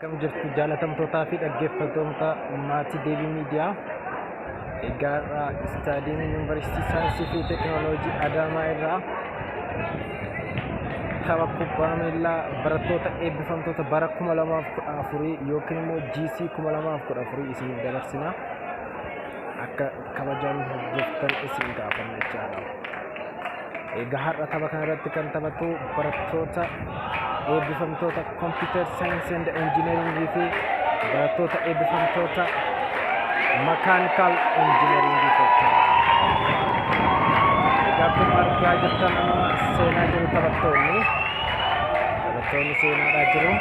Akkam jirtu jaalatamtootaa fi dhaggeeffattoota maatii Deebii Miidiyaa. Egaa har'a istaadiyeemii Yuunivarsiitii Saayinsii fi Teekinooloojii Adaamaa irraa tapha kubbaa miillaa barattoota eebbifamtoota bara 2014 yookiin immoo GC 2014 isiniif dabarsina. Akka kabajaan hordoftan isin gaafanna jechaadha. Egaa har'a tapha kana irratti kan taphatu barattoota eebbifamtoota Computer Science and Engineering fi barattoota eebbifamtoota Mechanical Engineering jechuudha. Egaa akkuma argaa jirtan amma seenaa jiru taphattoonni. Taphattoonni seenaadhaa jiru.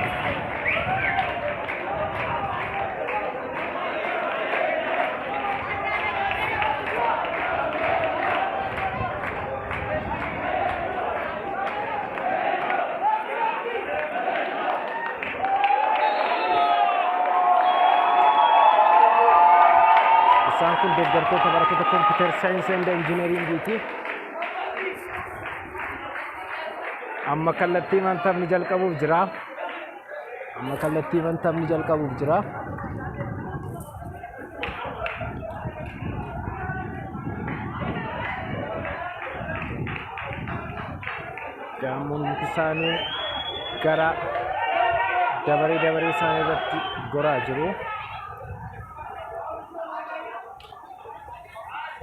Isaan kun deeggartoota barattoota kompiitar saayinsii and injineeringiiti. Amma kallattii taphni jalqabuuf jira. Amma kallattii taphni jalqabuuf jira. Gaammoon isaanii gara dabaree dabaree isaanii irratti goraa jiru.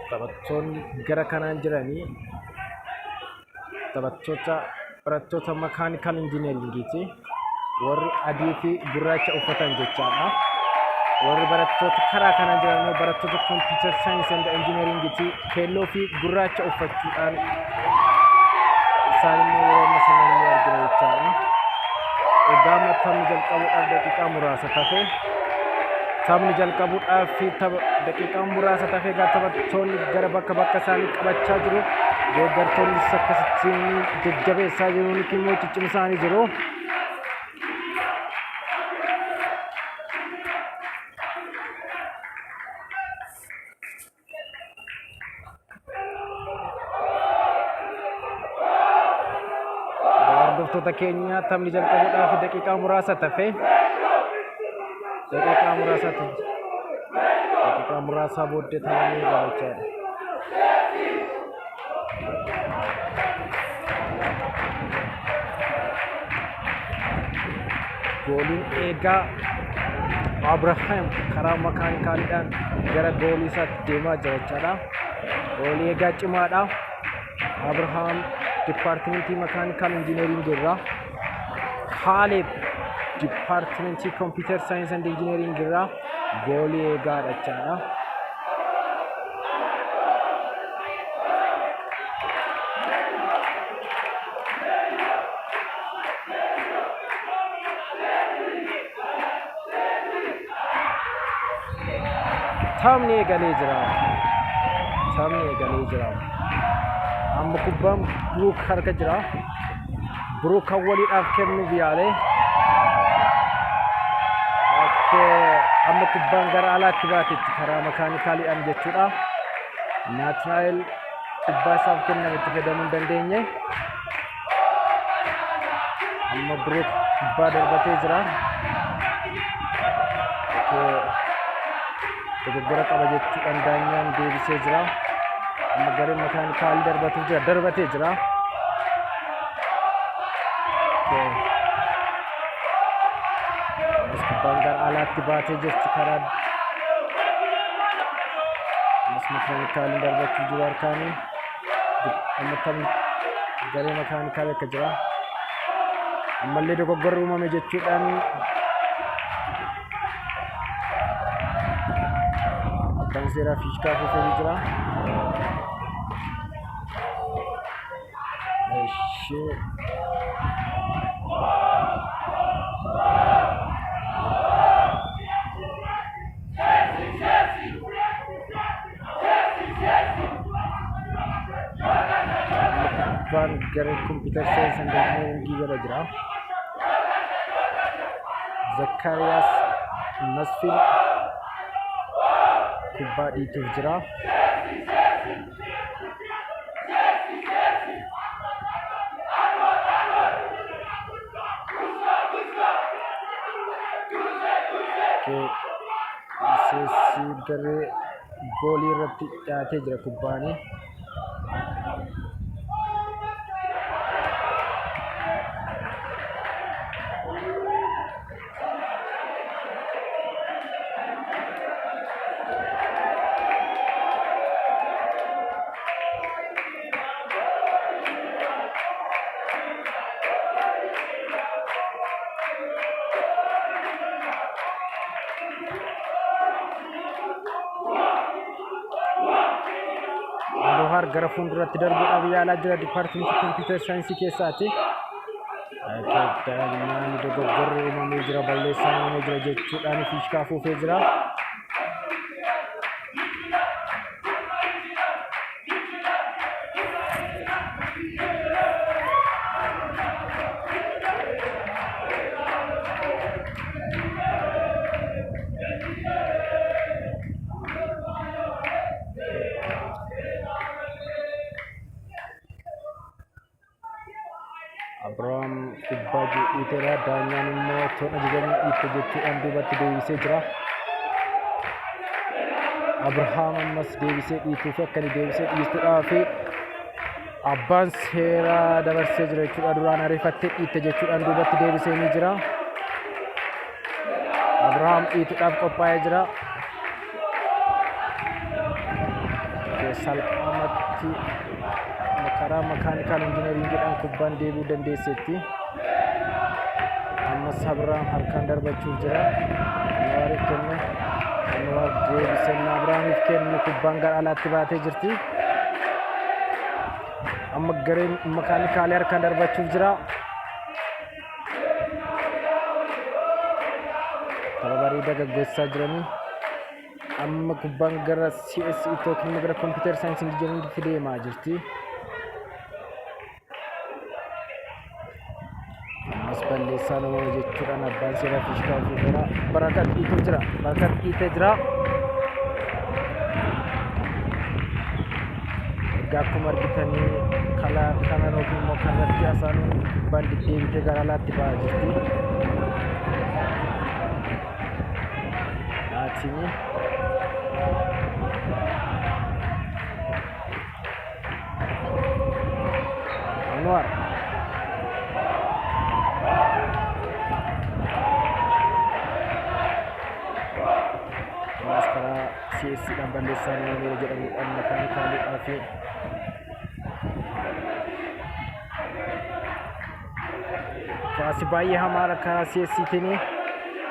Taphattoonni gara kanaan jiranii taphattoota barattoota makaanikaal injineeringiiti. Warri adii fi gurraacha uffatan jechaadha. Warri barattoota karaa kanaan jiran immoo barattoota kompiitar saayinsii and injineeringiiti. Keelloo fi gurraacha uffachuudhaan isaan immoo yeroo amma sana ni argina jechaadha. Egaa amma taphni jalqabuudhaaf daqiiqaa muraasa tafe. Taphni jalqabuudhaaf daqiiqaa muraasa tafe egaa taphattoonni gara bakka bakka isaanii qabachaa jiru. Deeggartoonnis akkasittiin jajjabeessaa jiru yookiin immoo ciccimsaanii jiru. Hordoftoota keenya taphni jalqabuudhaaf daqiiqaa muraasa tafe. Daqiiqaa muraasa daqiiqaa muraasa booddee taphni eegala jechaadha. Gooliin eegaa Abrahaam karaa makaanikaaliidhaan gara goolii isaatti deemaa jira jechaadha. Goolii eegaa cimaadha. Abrahaam dipaartimentii makaanikaal injineeriingii irraa. Kaaleb dipaartimentii kompiitar saayinsii and injineeriingii irraa goolii eegaadha jechaadha. Taphni eegalee jira. Taphni eegalee jira. Amma kubbaan Biruuk harka jira. Biruuk Awwaliidhaaf kennuuf yaale. Amma kubbaan gara alaatti baatetti karaa makaanikaaliidhaan jechuudha. Naatnaa'el kubbaa isaaf kenname itti fayyadamuu hin dandeenye. Amma Biruuk kubbaa darbatee jira. Dogoggora qaba jechuudhaan daanyaan deebisee jira. Amma gareen makaanikaal darbatuuf jira. Darbatee jira. Ammas kubbaan gara alaatti baatee jirti karaa ammas makaanikaaliin darbachuu jiru harkaanii. Amma taphni garee makaanikaal akka jira. Ammallee dogoggorri uumame jechuudhaan abbaan seeraa fiishkaa afuufee jira. Ishee kubbaan garee kompiitar saayinsii and injineeringii jala jira. Zakkaariyaas Masfin kubbaa dhiituuf jira. CSC garee goolii irratti dhiyaatee jira kubbaanii. Andohaar gara fuulduratti darbuudhaaf yaalaa jira dipaartimentii kompiitar saayinsii keessaati. Daa'imman dogoggorri uumamee jira, balleessaan uumamee jira jechuudhaan fiishkaa afuufee jira. Abiraam kubbaa dhiiteera. Daanyaan immoo toon ajajamuu dhiitte jechuudhaan duubatti deebisee jira. Abrahaam ammas deebisee dhiituu fi akka inni deebisee dhiistuudhaa fi abbaan seeraa dabarsee jira jechuudha. Duraan ariifattee dhiitte jechuudhaan duubatti deebisee ni jira. Abrahaam dhiituudhaaf qophaa'ee jira. Salphaamatti karaa makaanikaal injinariingiidhaan kubbaan deebi'uu dandeesseetti. Ammas Abrahaam harkaan darbachuuf jira. Anwaariif kenne. Anwaar deebisee Abrahaamiif kenne kubbaan gara alaatti baatee jirti. Amma gareen makaanikaalii harkaan darbachuuf jira. Tapha bareedaa gaggeessaa jiranii. Amma kubbaan gara CSE yookiin immoo gara Computer Science Engineering deemaa jirti. Ammas balleessaa nama jechuudhaan abbaan seeraa fiishkaa fuudheera. Barakat dhiitee jira. Barakat dhiitee jira. Egaa akkuma argitanii kalaa kana yookiin immoo kallattii asaan kubbaan deddeebitee gara alaatti ba'aa jirti. Naatinii. Anwar. Ammas karaa CSC dhaan balleessaan uumameera jedhamuudhaan makaanikaaliidhaa fi Kuwaasi baay'ee hamaadha karaa CSCtiin.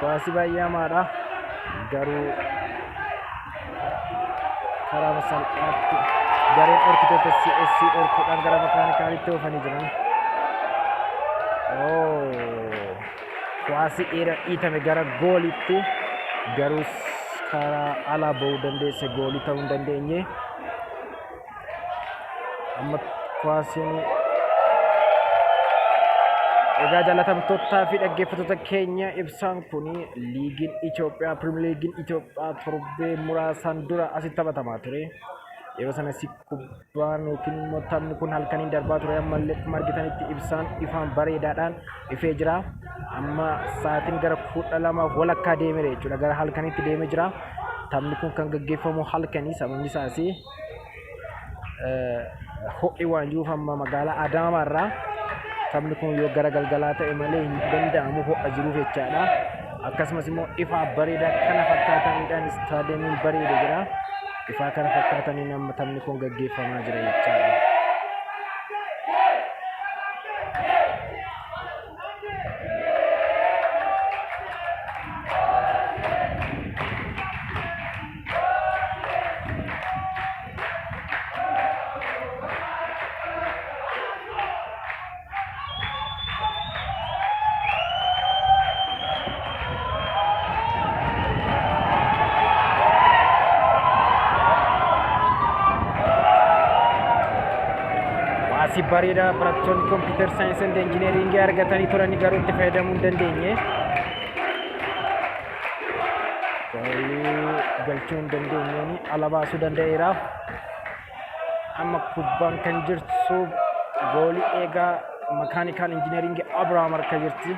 Kuwaasi baay'ee hamaadha. Garuu karaa salphaatti gareen dhorkitoota CSC dhorkuudhaan gara makaanikaalitti oofanii jiran. Kuwaasi dheeraa dhiitame gara goolitti garuu karaa alaa ba'uu dandeesse goolii ta'uu hin dandeenye. Amma kuwaasiin Egaa jaalatamtootaa fi dhaggeeffattoota keenya ibsaan kun liigiin Itoophiyaa pirimeer liigiin Itoophiyaa torbee muraasaan dura asitti taphatamaa ture. Yeroo sanas kubbaan yookiin immoo taphni kun halkaniin darbaa ture ammallee akkuma argitanitti ibsaan ifaan bareedaadhaan ifee jira. Amma sa'aatiin gara 12:30 deemeera jechuudha. Gara halkanitti deemee jira. Taphni kun kan gaggeeffamu halkanii sababni isaas ho'i waan jiruuf amma magaalaa Adaamaa irraa taphni kun yoo gara galgalaa ta'e malee hin danda'amu ho'a jiruuf jechaadha. Akkasumas immoo ifaa bareedaa kana fakkaataniidhaan istaadiyeemiin bareede jira. Ifaa kana fakkaataniin amma taphni kun gaggeeffamaa jira jechaadha. Baasii bareedaa barattoonni kompiitar saayinsii and injineeriingii argatanii turanii garuu itti fayyadamuu hin dandeenye. Goolii galchuu hin dandeenyeen ala baasuu danda'eera. Amma kubbaan kan jirtu goolii eegaa makaanikaal injineeriingii Abiraam harka jirti.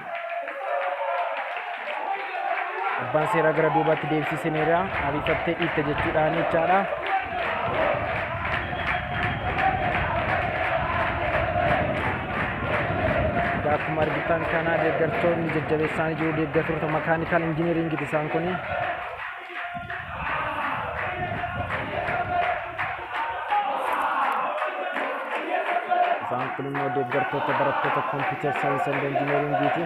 Abbaan seeraa gara duubaatti deebisiseera. Ariifattee dhiitte jechuudhaan jechaadha. Egaa akkuma argitan kana deeggartoonni jajjabeessaan jiru, deeggartoota mechanical engineeringiiti isaan kuni. Isaan kun immoo deeggartoota barattoota computer science and engineeringiiti.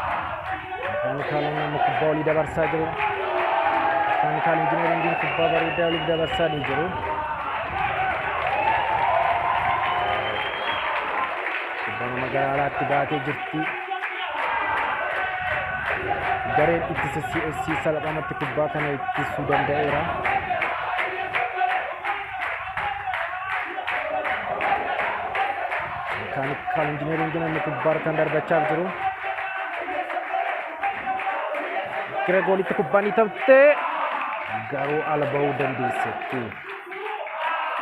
Mechanical nama kubbaa olii dabarsaa jiru. Mechanical engineeringiin kubbaa bareedaa olii dabarsaa ni jiru. Kubbaa nama gara alaatti baatee jirti. Gareen ittisa CSC salphamatti kubbaa kana ittisuu danda'eera. Mechanical engineeringiin amma kubbaa harkaan darbachaa jiru. Gara goolitti kubbaan ni taphte, garuu ala bahuu dandeessetti.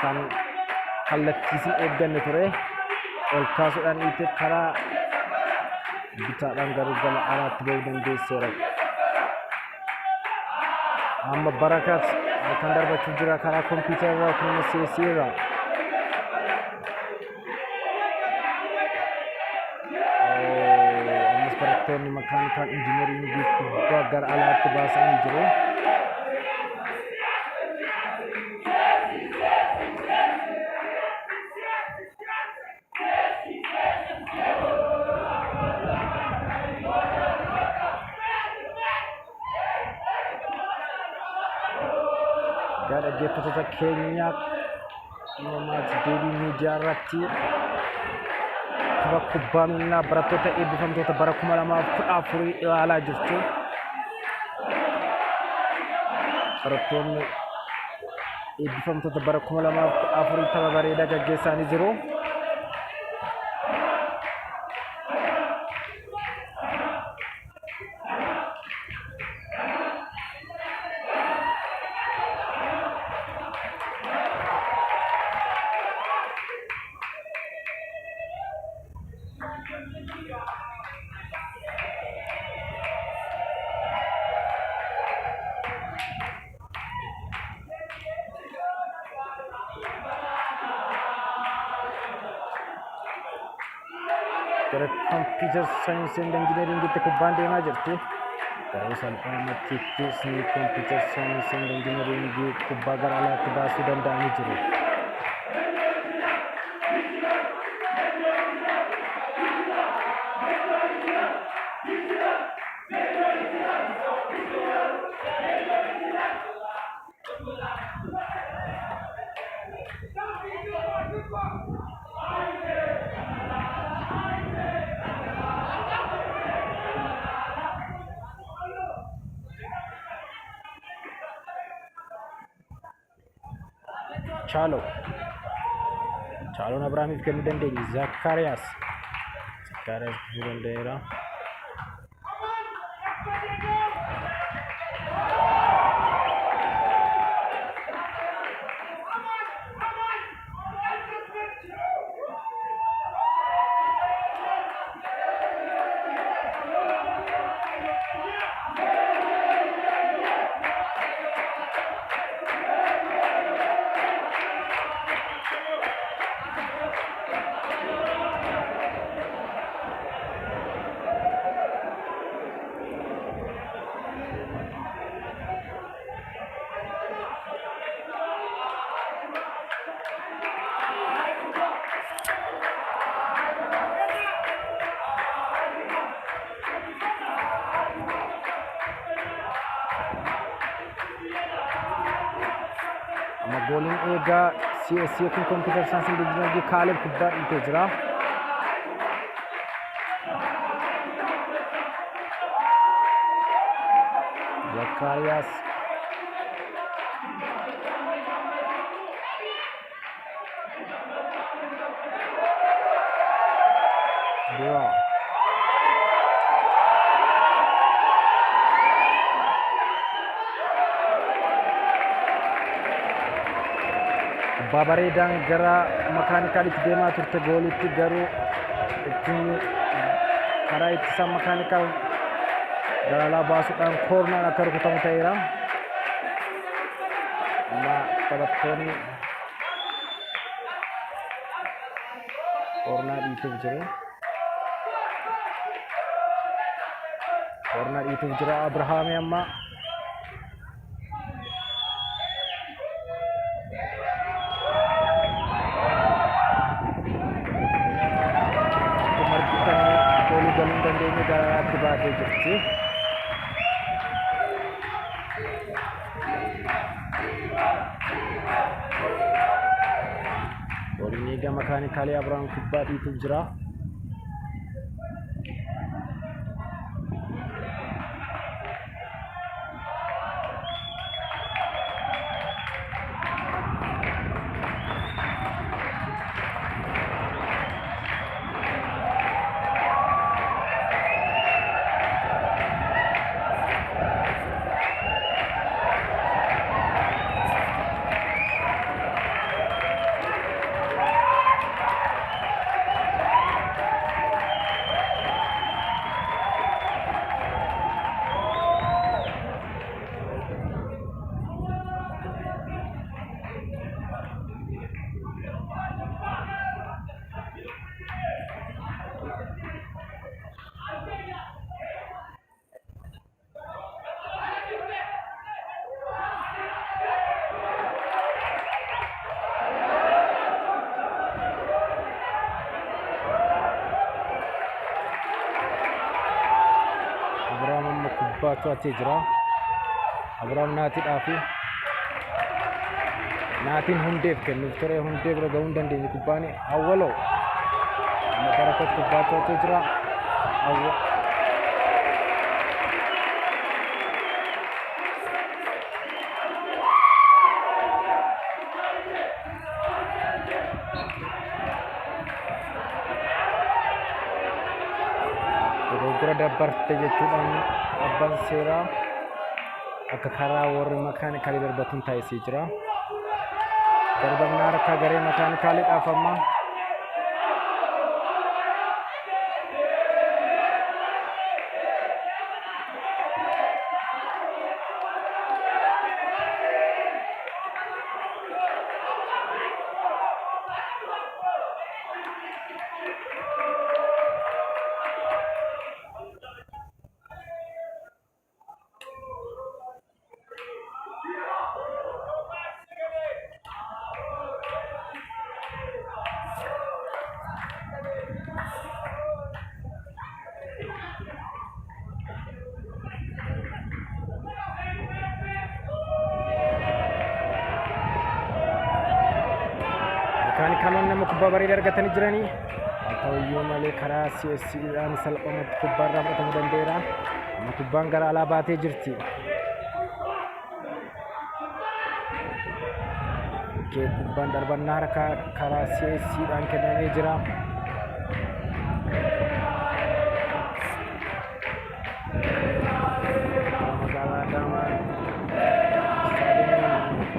Kan kallattiisin eegganne ture, ol kaasuudhaan dhiite, karaa bitaadhaan garuu gama alaatti bahuu dandeesseera. Amma Barakat kan darbachuuf jira karaa kompiitara irraa yookiin immoo CSC irraa. Ammas barattoonni mechanical engineeringii kubbaa gara alaatti baasanii jiru. Egaa dhaggeeffattoota keenya, Uumamaa Deebii Miidiyaa irratti tapha kubbaa miillaa barattoota eebbifamtoota bara 2014 ilaalaa jirtu. Barattoonni eebbifamtoota bara 2014 tapha bareedaa gaggeessaa ni jiru. Gara computer science and engineeringitti kubbaan deemaa jirti. Garuu salphaamatti ittisni computer science and engineeringii kubbaa gara alaatti baasuu danda'anii jiru. Chaalo. Chaaloon Abrahaamiif kennuu dandeenye. Zakkaariyaas. Zakkaariyaas kufuu danda'eera. Amma gooliin eegaa CSC yookiin Computer Science and Engineering Kaaleb kubbaa dhiitee jira. Zakkaariyaas. Deema. Kubbaa bareedaan gara Makaanikaalitti deemaa turte goolitti, garuu ittiin karaa ittisaa Makaanikaal gara alaa baasuudhaan koornaan akka rukutamu ta'eera. Amma taphattoonni koornaa dhiituuf jiru. Koornaa dhiituuf jira Abrahaamii amma. Akkuma argitan goolii galuu hin dandeenye, gara alaatti baatee jirti. Gooliin eega Makaanikaalii Abiraam kubbaa dhiituuf jira. Abiraam amma kubbaa to'atee jira. Abiraam Naatiidhaa fi Naatiin Hundeef kennuuf ture, Hundee bira gahuu hin dandeenye kubbaan. Awwaloo amma Barakat kubbaa to'atee jira. Awwa dogoggora dabbarte jechuudhaan abbaan seeraa akka karaa warri makaanikaalii darbatuun taasisee jira. Darbannaa harkaa garee makaanikaaliidhaaf amma. Mekaanikaalonni nama kubbaa bareedaa argatanii jiranii. Haa ta'uyyuu malee karaa CSCdhaan salphumatti kubbaa irraa fudhatamuu danda'eera. Amma kubbaan gara alaa baatee jirti. Kubbaan darbannaa harkaa karaa CSCdhaan kennamee jira. Magaalaa Adaamaa istaadiyeemii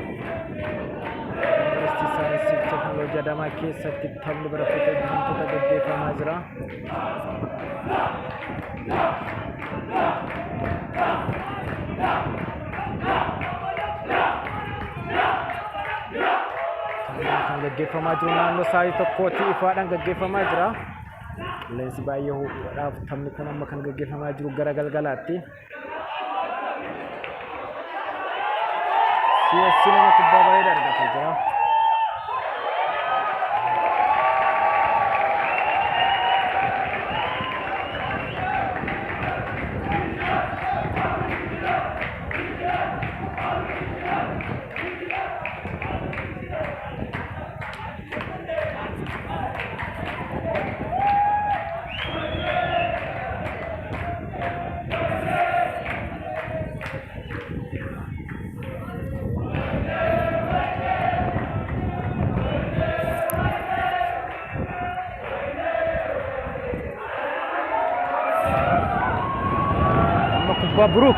Yuunivarsiitii Saayinsii fi Teekinooloojii Adaamaa keessatti taphni barattoota eebbifamtoota gaggeeffamaa jira. Taphni kan gaggeeffamaa jiru naannoo sa'aatii tokkooti ifaadhaan gaggeeffamaa jira. Qilleensi baay'ee ho'uudhaaf taphni kun amma kan gaggeeffamaa jiru gara galgalaatti. CSC nama kubbaa bareeda argatee jira. Kubbaa Buruk.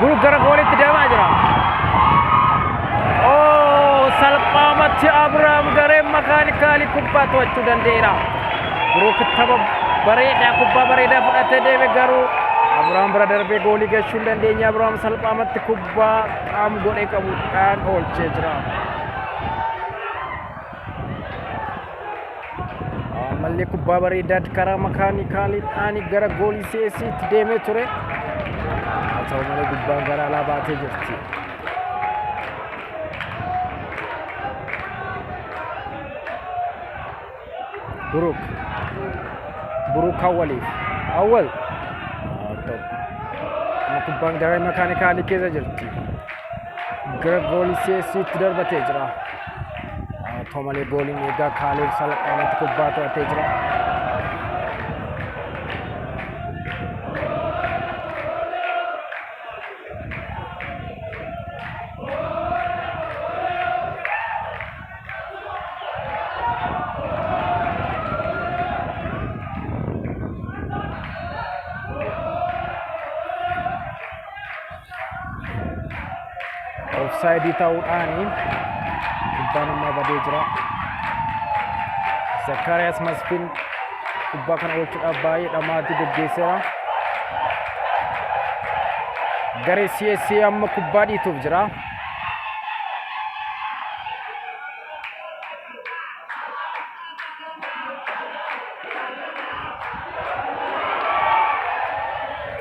Buruk gara goolitti deemaa jira. Oo, salphaamatti Abrahaam gareen makaanikaalii kubbaa to'achuu danda'eera. Buruk tapha bareedaa kubbaa bareedaa fudhatee deeme garuu Abrahaam bira darbee goolii galchuu hin dandeenye. Abrahaam salphaamatti kubbaa qaam godhee qabuudhaan oolchee jira. Ammallee kubbaa bareedaa karaa makaanikaaliidhaan gara goolii CSCtti deemee ture. Haa ta'u malee kubbaan gara alaa baatee jirti. Buruk. Buruk Awwaliif. Awwal. Amma kubbaan gara makaanikaalii keessa jirti. Gara goolii CSCtti darbatee jira. Haa ta'u malee gooliin eegaa Kaaleeb salphaamatti kubbaa to'atee jira. Ofsaayidii ta'uudhaan kubbaan ammaa badee jira. Zakkaariyaas Masfin kubbaa kana oolchuudhaaf baay'ee dhamaatii geggeesseera. Garee CSC amma kubbaa dhiituuf jira.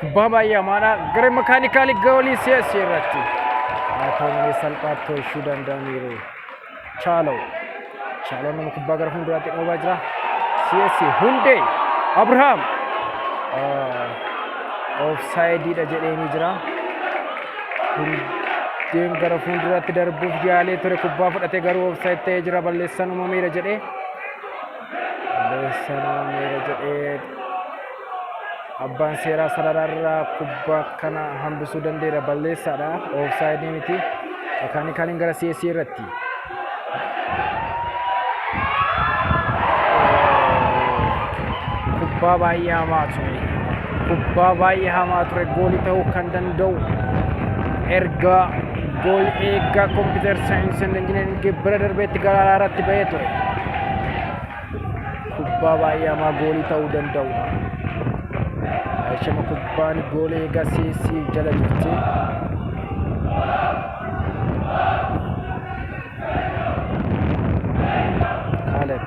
Kubbaa baay'ee hamaadha. Garee makaanikaalii goolii CSC irratti. Haa ta'u malee salphaatti tolchuu danda'aniiru. Chaaloo. Chaaloo nama kubbaa gara fuulduraatti dhoobaa jira. CSC Hundee Abrahaam. Oofsaayidiidha jedheenii jira. Hundeen gara fuulduraatti darbuuf yaalee ture kubbaa fudhatee garuu oofsaayid ta'ee jira balleessaan uumameera jedhee. Balleessaan uumameera jedhee abbaan seeraa sarararraa kubbaa kana hambisuu danda'eera balleessaadha. Oofsaayidii miti. Makaanikaaliin gara CSC irratti. Kubbaa baay'ee hamaa ture. Kubbaa baay'ee hamaa ture. Goolii ta'uu kan danda'u erga gool eeggaa kompiitar saayinsii and injiniyaringii bira darbeetti gara alaa irratti ba'ee ture. Kubbaa baay'ee hamaa goolii ta'uu danda'udha. Shama kubbaan goolii eegaa CSC jala jirti. Kaaleb.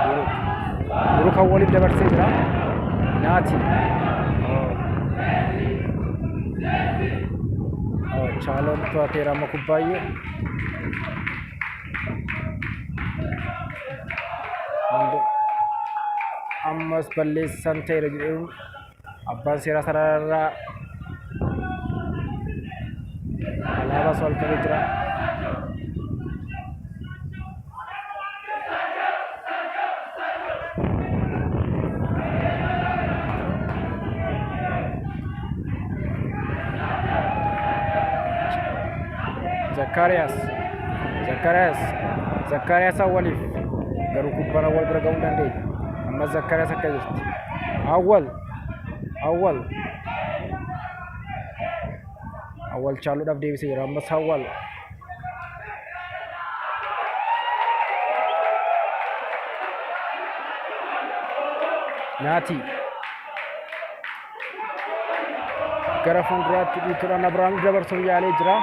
Buruk. Buruk awwaliif dabarsee jira. Naati. Chaaloon to'ateera amma kubbaayyuu. Ammas balleessaan ta'eera jedhee abbaan seeraa sararraa alaabaa ol qabee jira. Zakkaariyaas Zakkaariyaas Zakkaariyaas Awwaliif garuu kubbaan Awwal bira ga'uu hin dandeenye. Ammas Zakkaariyaas akka jirti. Awwal Awwal Awwal chaaluudhaaf deebisee jira. Ammas Awwal Naatii gara fuulduraatti dhiituudhaan Abiraam dabarsuuf yaalee jira.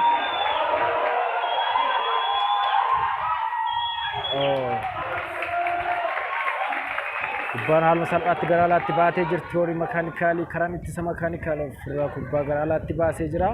Kubbaan haaluma salphaatti gara alaatti baatee jirti. Horii makaanikaalii karaan ittisa makaanikaalii ofirraa kubbaa gara alaatti baasee jira.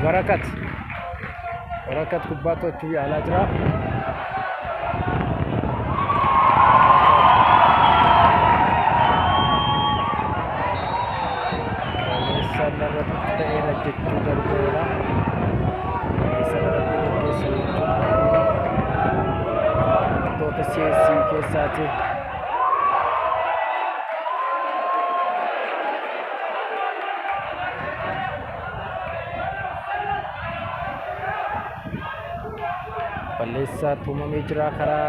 Barakat. Barakat kubbaa to'achuu yaalaa jira. Balleessaan irratti ta'eera jechuu danda'eera. Balleessaan irratti gaggeessa jechuun barattoota CSC keessaati. Balleessaa uumamee jira karaa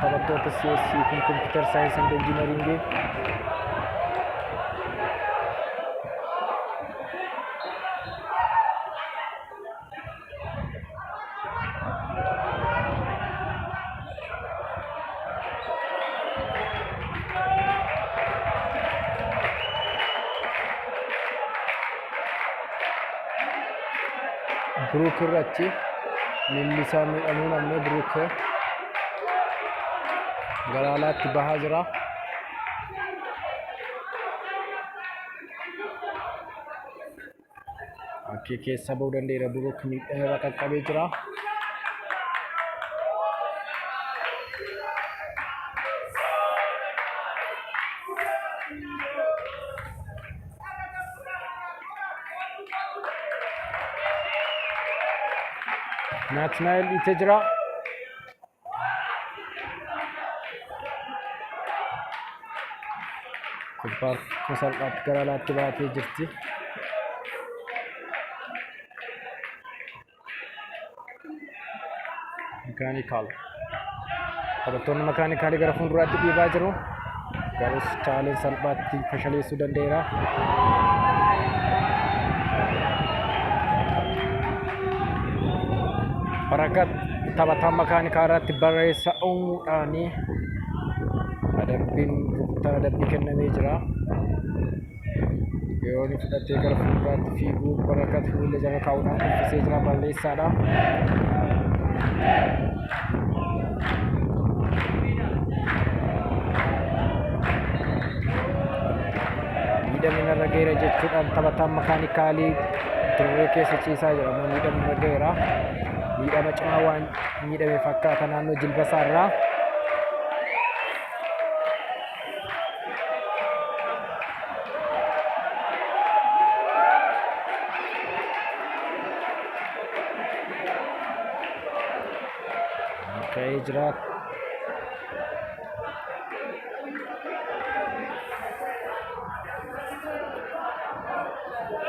taphattoota CSC kun Computer Science and Engineering. Biruuk irratti miilli isaa miidhamuun ammoo Biruuk gara alaatti bahaa jira. Bakkee keessa bahuu danda'eera. Biruuk miidhama irra qaqqabee jira. Naatnaa'el dhiitee jira. Kubbaan kun salphaatti gara alaatti baatee jirti. Mekaanikaal. Taphattoonni makaanikaalii gara fuulduraatti dhiibaa jiru. Garuu Chaaleen salphaatti fashaleessuu danda'eera. Barakat taphataa makaanikaa irratti barreessa uumuudhaan adabbiin rukuttaan adabbii kennamee jira. Yeroo inni fudhatee gara fuulduraatti fiiguu Barakat miila jala kaa'uudhaan kuffisee jira balleessaadha. Miidhamni narra ga'eera jechuudhaan taphataan makaanikaalii dirree keessa ciisaa jira. Amma miidhamni irra ga'eera. Miidhama cimaa waan miidhame fakkaata naannoo jilba isaarraa. Ka'ee jira.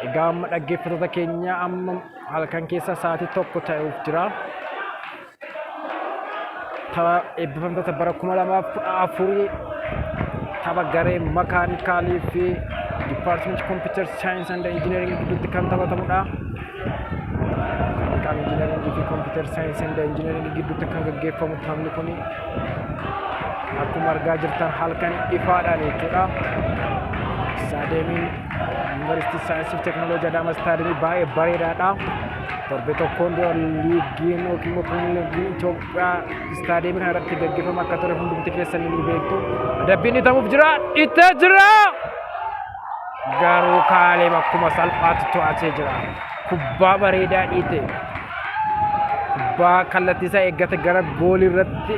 Egaa amma dhaggeeffattoota keenya amma halkan keessa sa'aatii 1 ta'uuf jira. Tapha eebbifamtoota bara 2014 tapha garee makaanikaalii fi Dipaartimentii Kompiitar Saayinsii and Injiinaringii gidduutti kan taphatamudha. Makaanikaal Injiinaringii fi Kompiitar Saayinsii and Injiinaringii gidduutti kan gaggeeffamu taphni kun akkuma argaa jirtan halkan ifaadhaan jechuudha. Istaadiyeemiin Yuunivarsiitii Saayinsii fi Teekinooloojii Adaamaa istaadiyeemii baay'ee bareedaadha. Torbe tokkoon dura liigiin yookiin immoo pirimeer liigiin Itoophiyaa istaadiyeemii kana irratti gaggeeffama akka ture hundumti keessanii ni beektu. Adabbiin dhitamuuf jira. Dhittee jira! Garuu Kaaleeb akkuma salphaatti to'atee jira. Kubbaa bareedaa dhiite. Kubbaa kallattii isaa eeggate gara goolii irratti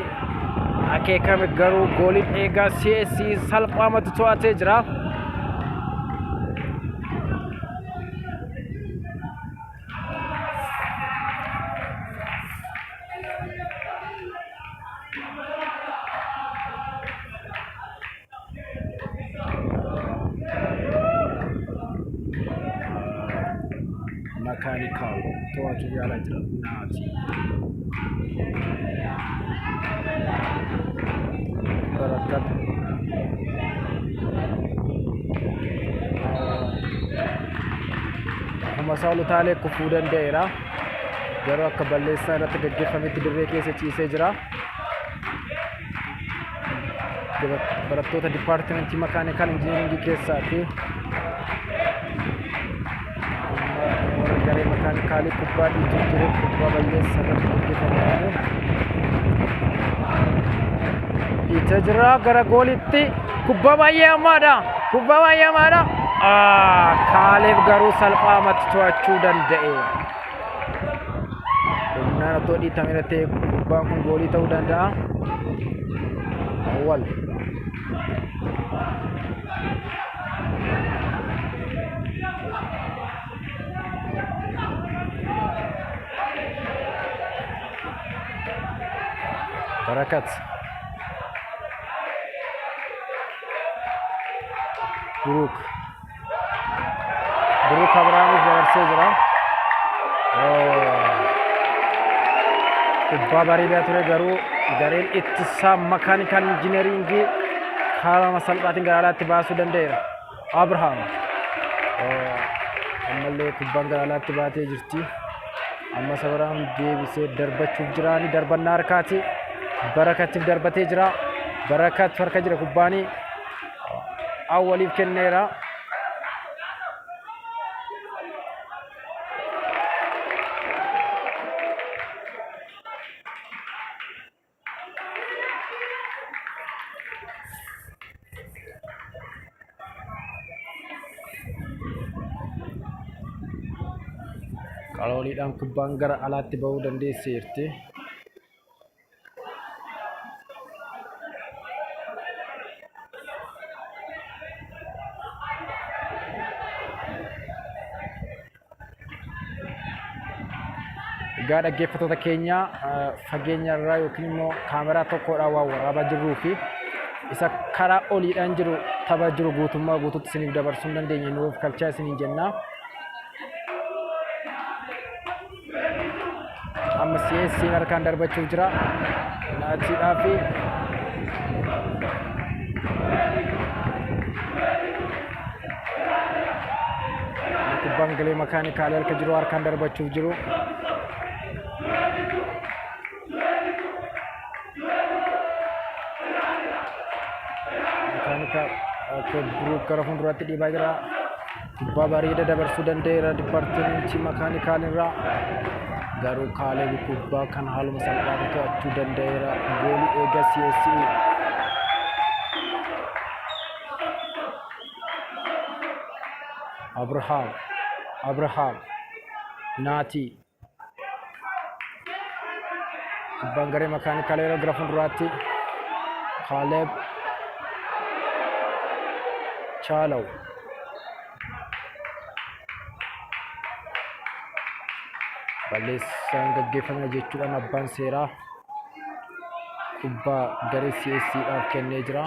akeekame garuu gooliin eegaa CSC salphaamatti to'atee jira. Makaanikaal to'achuu yaalaa jira. Naati. Barakat. Akkuma isaa ol utaalee kufuu danda'eera. Garuu akka balleessaa irratti gaggeeffametti dirree keessa ciisee jira. Barattoota dipaartimentii makaanikaal injineeringii keessaati. Warra garee makaanikaalii kubbaa dhiituu jiru kubbaa balleessaa irratti gaggeeffamaa jiru. Dhiitee jira gara goolitti kubbaa baay'ee hamaadha. Kubbaa baay'ee hamaadha. Kaaleef garuu salphaamatti to'achuu danda'e. Humnaan otoo dhiitameera ta'e kubbaan kun goolii ta'uu danda'a. Awwal. Barakat. Buruk. Buruk Abrahaamiif dabarsee jira. Kubbaa bareedaa ture garuu gareen ittisaa makaanikaal injineringii karaa salphaatiin gara alaatti baasuu danda'eera. Abrahaam ammallee kubbaan gara alaatti baatee jirti. Ammas Abrahaam deebisee darbachuuf jira. Ni darbannaa harkaati. Barakatiif darbatee jira. Barakat harka jira kubbaanii. Awwaliif kenneera. Qalooliidhaan kubbaan gara alaatti ba'uu dandeesseerti. Egaa dhaggeeffattoota keenya fageenya irraa yookiin immoo kaameraa tokkodhaan waan waraabaa jirruu fi isa karaa oliidhaan jiru tapha jiru guutummaa guutuutti isiniif dabarsuu hin dandeenye nuuf kalchaa isiniin jenna. Amma CSC'n harkaan darbachuuf jira. Naatiidhaa fi kubbaan galee makaanikaalii harka jiru harkaan darbachuuf jiru. Makaanikaal Biruuk gara fuulduraatti dhiibaa jira. Kubbaa bareeda dabarsuu danda'eera dipaartimentii makaanikaal irraa. Garuu Kaaleeb kubbaa kan haaluma salphaatti to'achuu danda'eera. Goolii eega CSE. Abrahaam Abrahaam Naatii Kubbaan garee makaanikaalaa yeroo gara fuulduraatti Kaaleb Chaalaw. Balleessaan gaggeeffame jechuudhaan abbaan seeraa kubbaa garee CSCdhaaf kennee jira.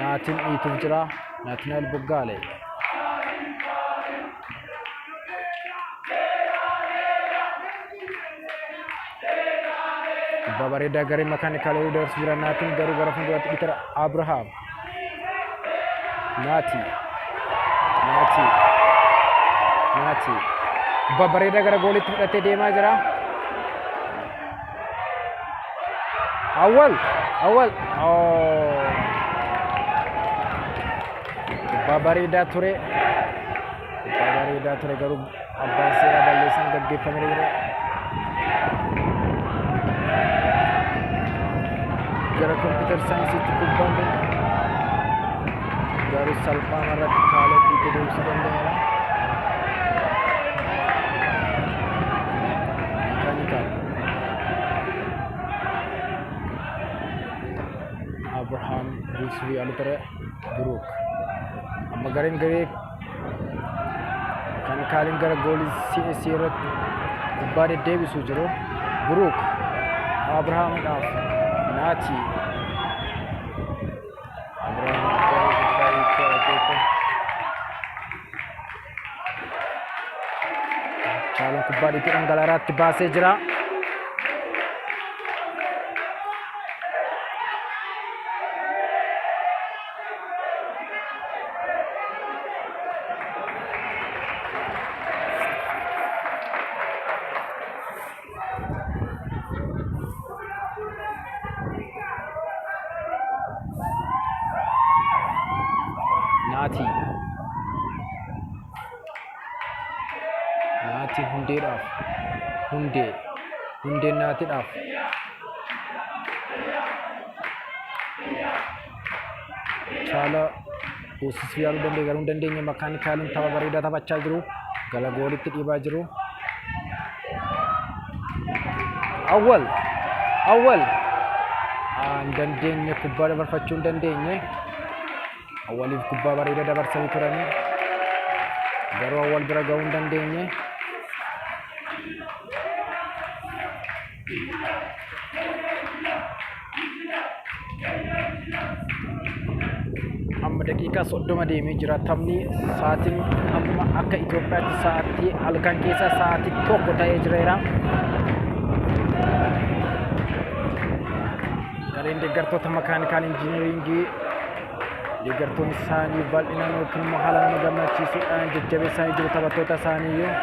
Naatiin dhiituuf jira. Naatinaal Boggaale. Kubbaa bareedaa garee makaanikaalaa yeroo dabarsu jira. Naatiin garuu gara fuulduraatti dhiitara. Abrahaam. Naati. Naati. Naati. Kubbaa bareedaa gara goolitti fudhatee deemaa jira. Awwal. Awwal. Oh. Kubbaa bareedaa ture. Kubbaa bareedaa ture garuu abbaan seeraa balleessaan gaggeeffamee jira. Gara kompiitar saayinsiitti kubbaan kun garuu salphaan irratti kaalee dhiitee deebisuu danda'eera. Mekaanikaal. Abrahaam dursuu yaalu ture Biruuk. Amma gareen garee Mekaanikaaliin gara goolii CSC irratti kubbaa deddeebisuu jiru. Biruuk Abrahaamidhaaf Naati. Abrahaam garee kubbaa hiikee rakeete. Chaaloon kubbaa dhiitee dhangalaaraatti baasee jira. Naatii. Naatiin hundeedhaaf. Hundee. Hundeen naatiidhaaf. Chaala buusisuu yaaluu danda'e garuu hin dandeenye makaanikaaliin tapha bareedaa taphachaa jiru. Gala goolitti dhiibaa jiru. Awwal! Awwal! Hin dandeenye kubbaa dabarfachuu hin dandeenye. Awwaliif kubbaa bareedaa dabarsanii turanii. Garuu awwal bira gahuu hin dandeenye. Amma daqiiqaa 30 deemee jira taphni sa'aatiin amma akka Itoophiyaatti sa'aatii halkan keessa sa'aatii 1 ta'ee jireera. Gareen deeggartoota makaanikaal injiinaringii deeggartoonni isaanii bal'inaan yookiin immoo haala nama gammachiisuudhaan jajjabeessanii jiru taphattoota isaaniiyyuu.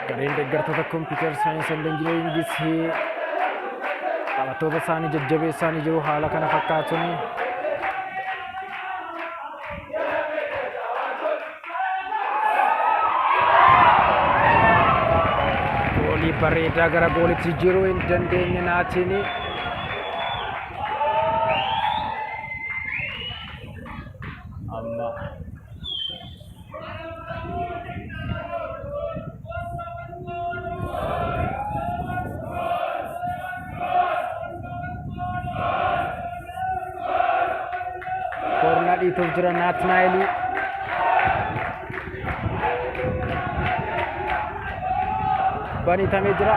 Gareen deeggartoota kompiitar saayinsii and injiinaringis taphattoota isaanii jajjabeessanii jiru haala kana fakkaatuun. Goolii bareedaa gara goolitti jijjiiruu hin dandeenye naatiin. Amma koornaa dhiituuf jira Naatnaayilii. Baniitamee jira.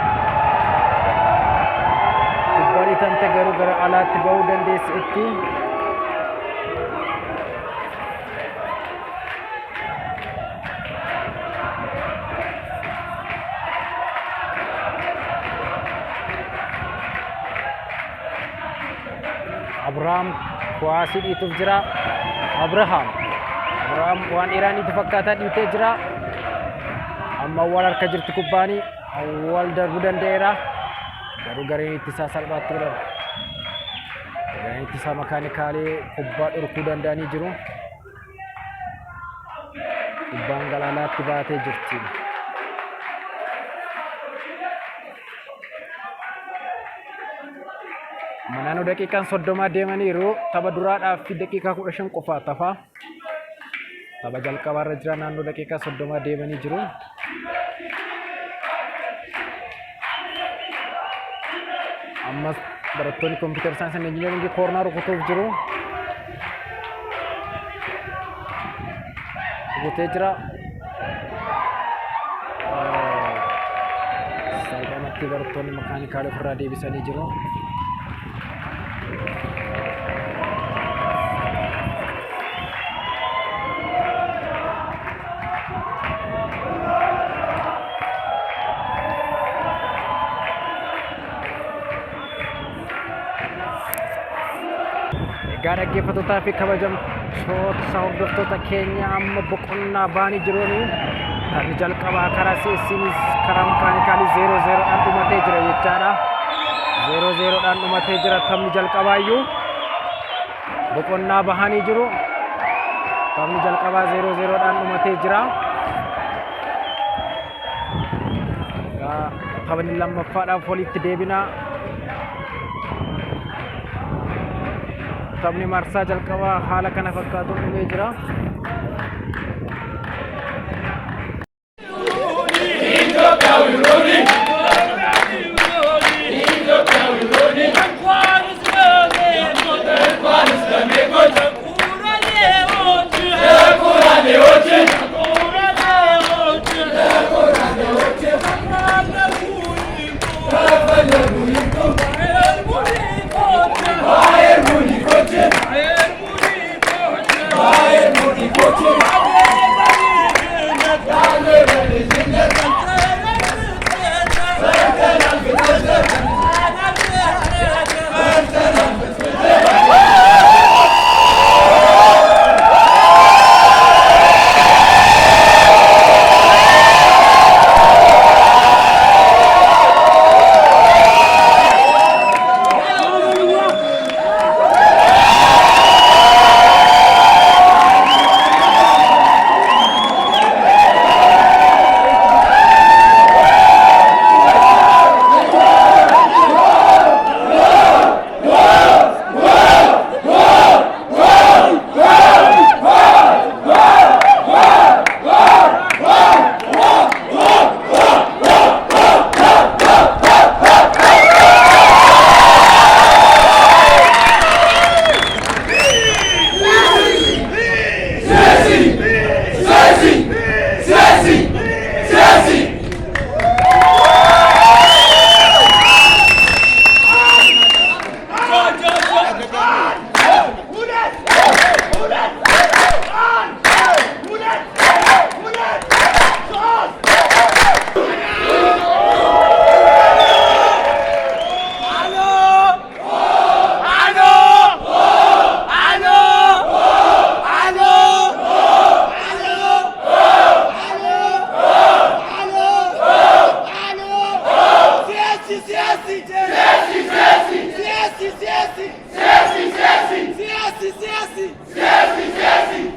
Kubbaan dhiitamte garuu gara alaatti ba'uu dandeessi itti. Abrahaam kuwaasii dhiituuf jira. Abrahaam. Abrahaam waan dheeraa dhiitu fakkaataa dhiitee jira. Amma awwaal harka jirti kubbaanii. Awwaal darbuu danda'eera. Garuu gareen ittisaa salphaatti godhama. Gareen ittisaa makaanikaalee kubbaa dhorkuu danda'anii jiru. Kubbaan galaanaatti baatee jirti. Naannoo daqiiqaan 30 deemaniiru. Tapha duraadhaaf fi daqiiqaa 15 qofaa tafa. Tapha jalqabaarra jira naannoo daqiiqaa 30 deemanii jiru. Ammas barattoonni kompiitar saayinsii and injiinaringii koornaa rukutuuf jiru. Rukutee jira. Salphumatti barattoonni makaanikaalii ofirraa deebisanii jiru. Egaa dhaggeeffattootaa fi kabajamtoota hordoftoota keenya amma boqonnaa baanii jiruuni taphni jalqabaa karaa CSCnis karaa makaanikaalii 0-0dhaan dhumatee jira jechaadha. 0-0dhaan dhumatee jira taphni jalqabaayyuu boqonnaa bahanii jiru. Taphni jalqabaa 0-0dhaan dhumatee jira. Egaa taphni lammaffaadhaaf walitti deebina. Taphni marsaa jalqabaa haala kana fakkaatuun dhumee jira.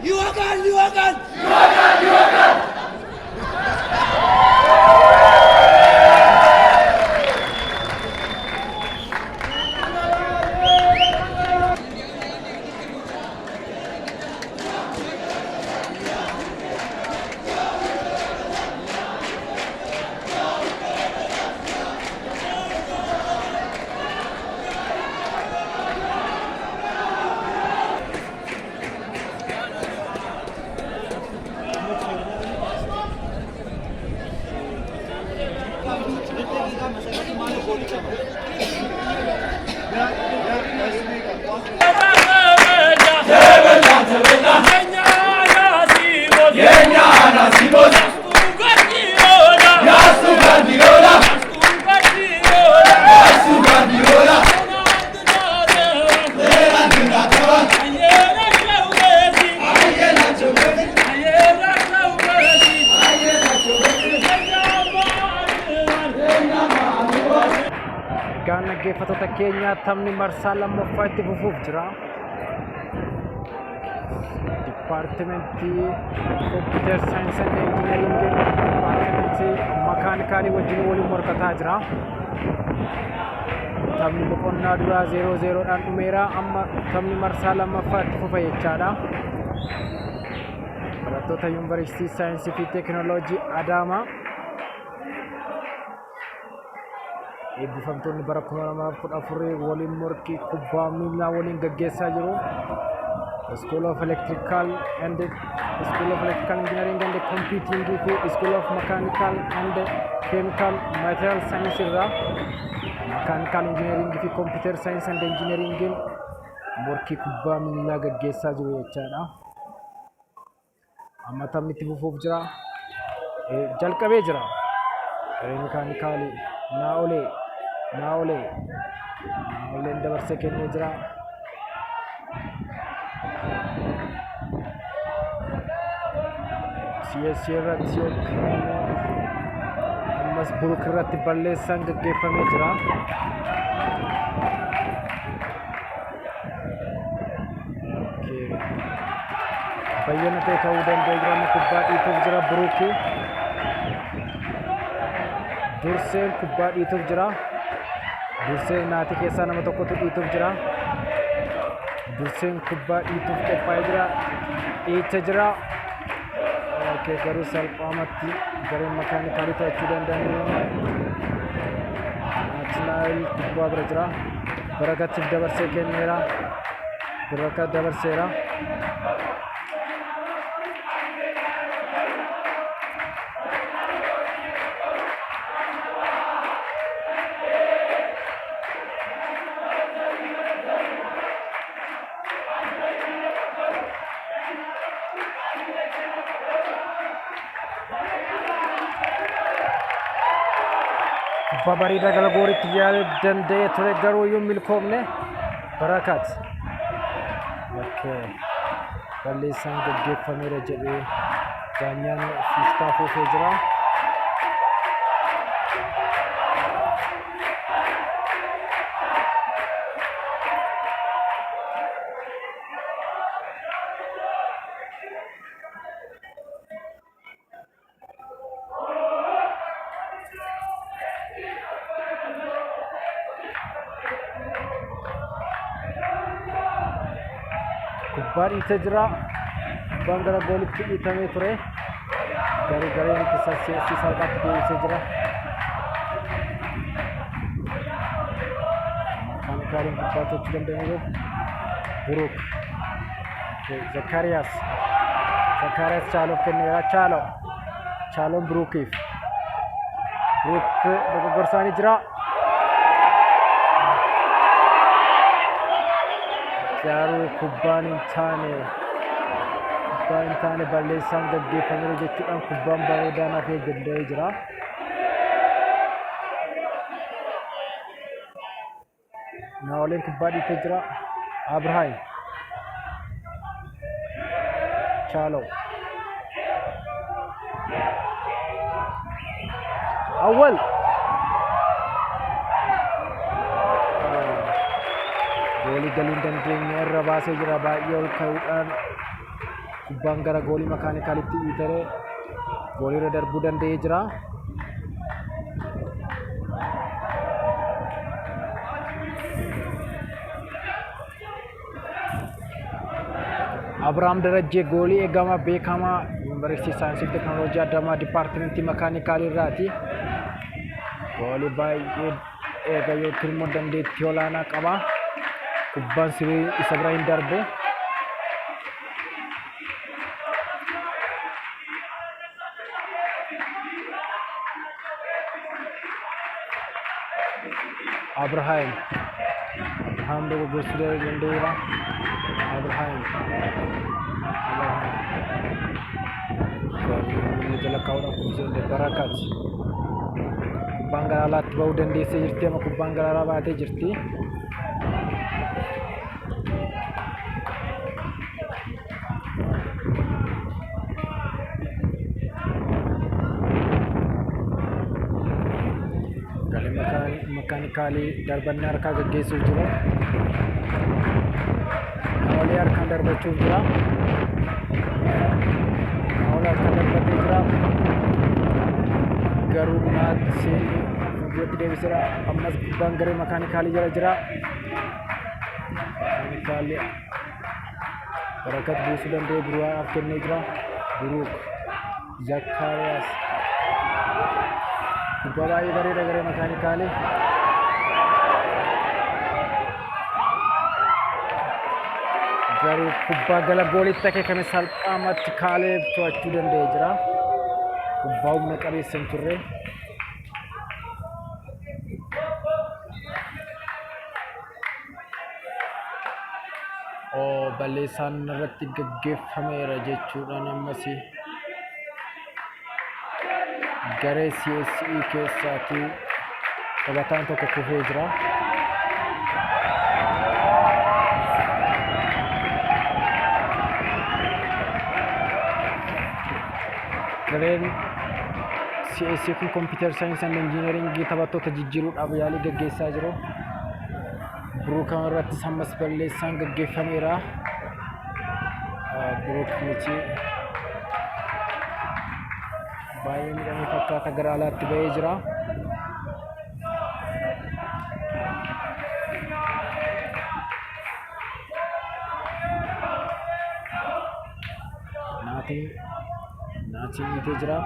ይወጋል ይወጋል። Egaan dhaggeeffattoota keenya, taphni marsaa lammaffaa itti fufuuf jira. Dipaartimentii Computer Science and Engineering dipaartimentii Makaanikaalii wajjin waliin morkataa jira. Taphni boqonnaa duraa 0-0dhaan dhumeera. Amma taphni marsaa lammaffaa itti fufa jechaadha. Barattoota Yuunivarsiitii Saayinsii fi Teekinooloojii Adaamaa eebbifamtoonni bara 2014 waliin morkii kubbaa miillaa waliin gaggeessaa jiru. School of Electrical Engineering and Computing fi School of Mechanical and Chemical Material Science irraa Mechanical Engineering fi Computer Science and Engineering morkii kubbaa miillaa gaggeessaa jiru jechaadha. Amma taphni itti fufuuf jira. Jalqabee jira. Garee Mekaanikaalii Naa'olee Naa'olee Naa'oleen dabarsee kennee jira. CSC irratti yookiin immoo ammas Buruk irratti balleessaan gaggeeffamee jira. Okay. Bayyana ta'e ka'uu danda'e jira. Amma kubbaa dhiituuf jira Buruki. Durseen kubbaa dhiituuf jira. Durseen naatii keessaa nama tokkotu dhiituuf jira. Durseen kubbaa dhiituuf qophaa'ee jira. Dhiicha jira. Okay, garuu salphaamatti gareen makaanikaalii to'achuu danda'aniiru. Naatinaayil kubbaa bira jira. Barakatiif dabarsee kenneera. Barakat dabarseera. Kubbaa bareedaa gara goolitti yaaluu danda'ee ture, garuu iyyuu hin milkoomne. Barakat. Okay. Balleessaan gaggeeffameera jedhee daanyaan fiishkaa afuufee jira. Kubbaa dhiitee jira. Kubbaan gara goolitti dhiitamee ture. Garuu gareen ittisa CSC salphaatti deebisee jira. Makaanikaaliin kubbaa tochuu danda'aniiru. Buruk. Zakkaariyaas. Zakkaariyaas Chaaloof kenneera. Chaaloo. Chaaloon Burukiif. Buruk dogoggorsaanii jira. Garuu kubbaan hin taane balleessaan gaggeeffameera jechuudhaan kubbaan bareedaan hafee danda'ee jira. Naa'oleen kubbaa dhiitee jira. Abrahaam. Chaaloo. Awwal. Goolii galuu hin dandeenye irra baasee jira baay'ee ol ka'uudhaan kubbaan gara goolii makaanikaalitti dhiitaree goolii irra darbuu danda'ee jira. Abiraam Darajjee goolii eegamaa beekamaa Yuunivarsiitii Saayinsii fi Teekinooloojii Adamaa Dipaartimentii Makaanikaalii irraati. Goolii baay'ee eega yookiin immoo dandeettii olaanaa qaba. Kubbaan sirii isa bira hin darbu. Abrahaam. Abrahaam dogoggoruu danda'eera. Abrahaam. Abrahaam. Garuu jala kaa'uudhaan kubbisuu danda'e. Barakat. Kubbaan gara alaatti ba'uu dandeessee jirti. Amma kubbaan gara alaa baatee jirti. Galee makaanikaalii darbannaa harkaa gaggeessuuf jiru. Naawwalee harkaan darbachuuf jira. Naawwalee harkaan darbatee jira. Garuu naatiin fuulduratti deebiseera. Ammas kubbaan garee makaanikaalii jala jira. Makaanikaalii Barakat buusuu danda'e Buruwaadhaaf kennee jira. Buruuk Zakkaariyaas. Kubbaa baay'ee bareeda garee makaanikaalii. Garuu kubbaa gala goolitti akeekame salphaamatti Kaaleeb to'achuu danda'ee jira. Kubbaa humna qabeessa hin turre. Oo balleessaan irratti gaggeeffameera jechuudhaan ammas garee CSE keessaatii taphataan tokko kufee jira. Gareen CSE kun Computer Science and Engineering taphattoota jijjiiruudhaaf yaalii gaggeessaa jiru. Biruuk irrattis ammas balleessaan gaggeeffameera. Biruuk miti baay'ee miidhamee fakkaata gara alaatti ba'ee jira. Naatiin naatiin miitee jira.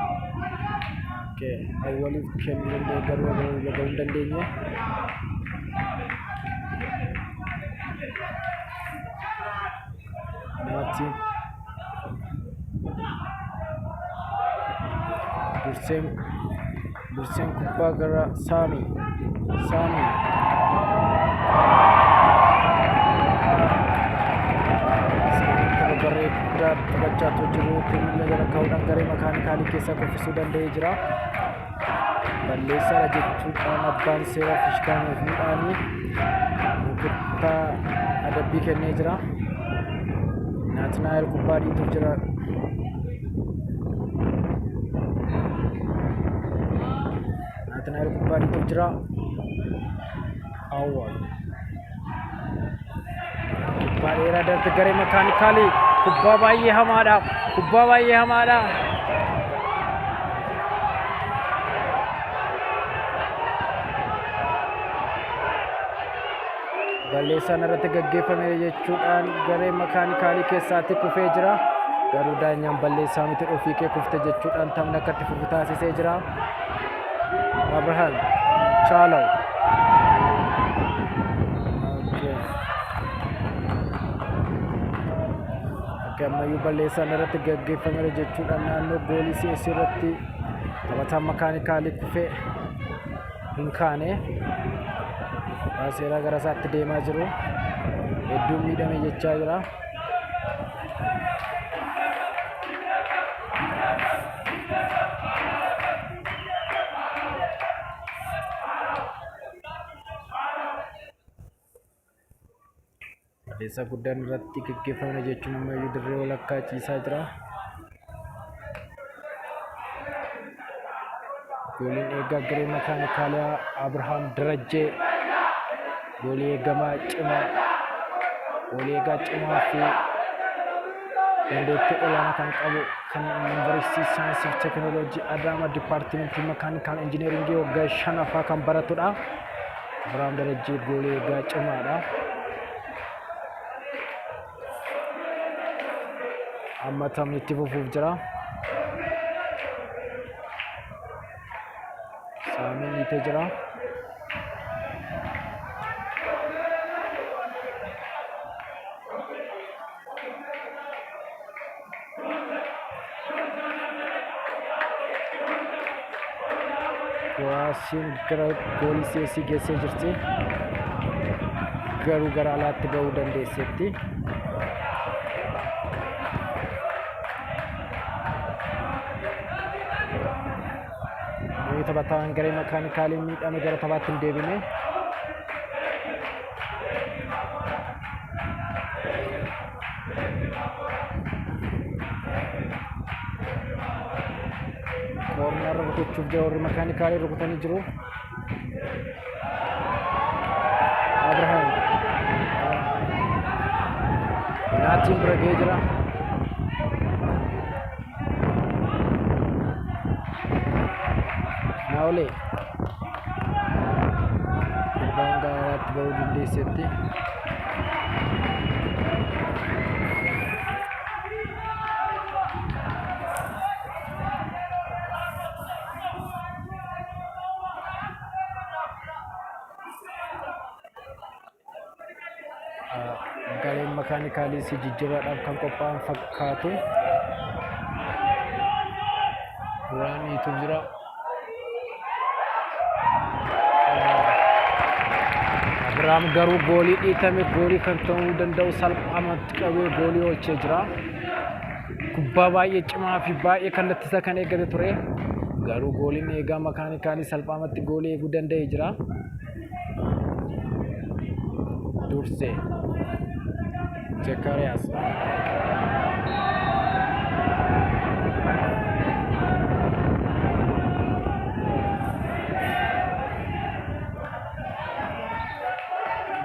Okay. Awwaliif kennuu danda'e garuu gahuu hin dandeenye. Naatiin durseen durseen kubbaa gara Saamii Saamii Saamiin tapha bareedaa taphachaa jiru miila jala kaa'uudhaan garee makaanikaalii keessaa kuffisuu danda'ee jira. Balleessaadha jechuudhaan abbaan seeraa fishkaan fuudhaanii rukuttaa adabbii kennee jira. Naatnaa'el kubbaa dhiituuf jira. Naatnaa'el kubbaa dhiituuf jira. Awwal. Kubbaa dheeraa darbe garee makaanikaalii. Kubbaa baay'ee hamaadha. Kubbaa baay'ee hamaadha. Balleessaan irratti gaggeeffame jechuudhaan garee makaanikaalii keessaatti kufee jira. Garuu daanyaan balleessaa miti ofii kee kufte jechuudhaan taphni akka itti fufu taasisee jira. Abrahaam Chaalaw. Okay, ammayyuu balleessaan irratti gaggeeffameera jechuudhaan naannoo goolii CS irratti taphataan makaanikaalii kufee hin kaane. Seeraa gara isaatti deemaa jiru. Hedduun miidhame jechaa jira. Balleessaa guddaan irratti gaggeeffame jechuun ammayyuu dirree walakkaa ciisaa jira. Gooliin eegaa garee makaanikaalaa Abrahaam Darajjee goolii eegamaa cimaa Goolii eegaa cimaa fi dandeettii olaanaa kan qabu kan Yuunivarsiitii Saayinsii fi Teekinooloojii Adaamaa Dipaartimentii Makaanikaal Injineeringii waggaa shanaffaa kan baratudha. Abiraam Darajjee goolii eegaa cimaadha. Amma taphni itti fufuuf jira. Saamiin dhiitee jira. Kuwaasiin gara goolii CSC geessee jirti. Garuu gara alaatti ba'uu dandeesseetti. Namni taphataan garee makaanikaalii miidhame gara taphaatti hin deebine. Koornarra rukuchuuf jira warri makaanikaalii rukutanii jiru. Abrahaam. Naatiin bira ga'ee jira. Naolee. Kubbaan gara alaatti ba'uu dandeesseetti. Gareen makaanikaalii si jijjiirraadhaaf kan qophaa'an fakkaatu. Duraan dhiituuf jira. Abiraam garuu goolii dhiitame goolii kan ta'uu danda'u salphaamatti qabee goolii oolchee jira. Kubbaa baay'ee cimaa fi baay'ee kallattii isaa kan eeggate ture. Garuu gooliin eegaa makaanikaalii salphaamatti goolii eeguu danda'ee jira. Dursee Zekariyaas.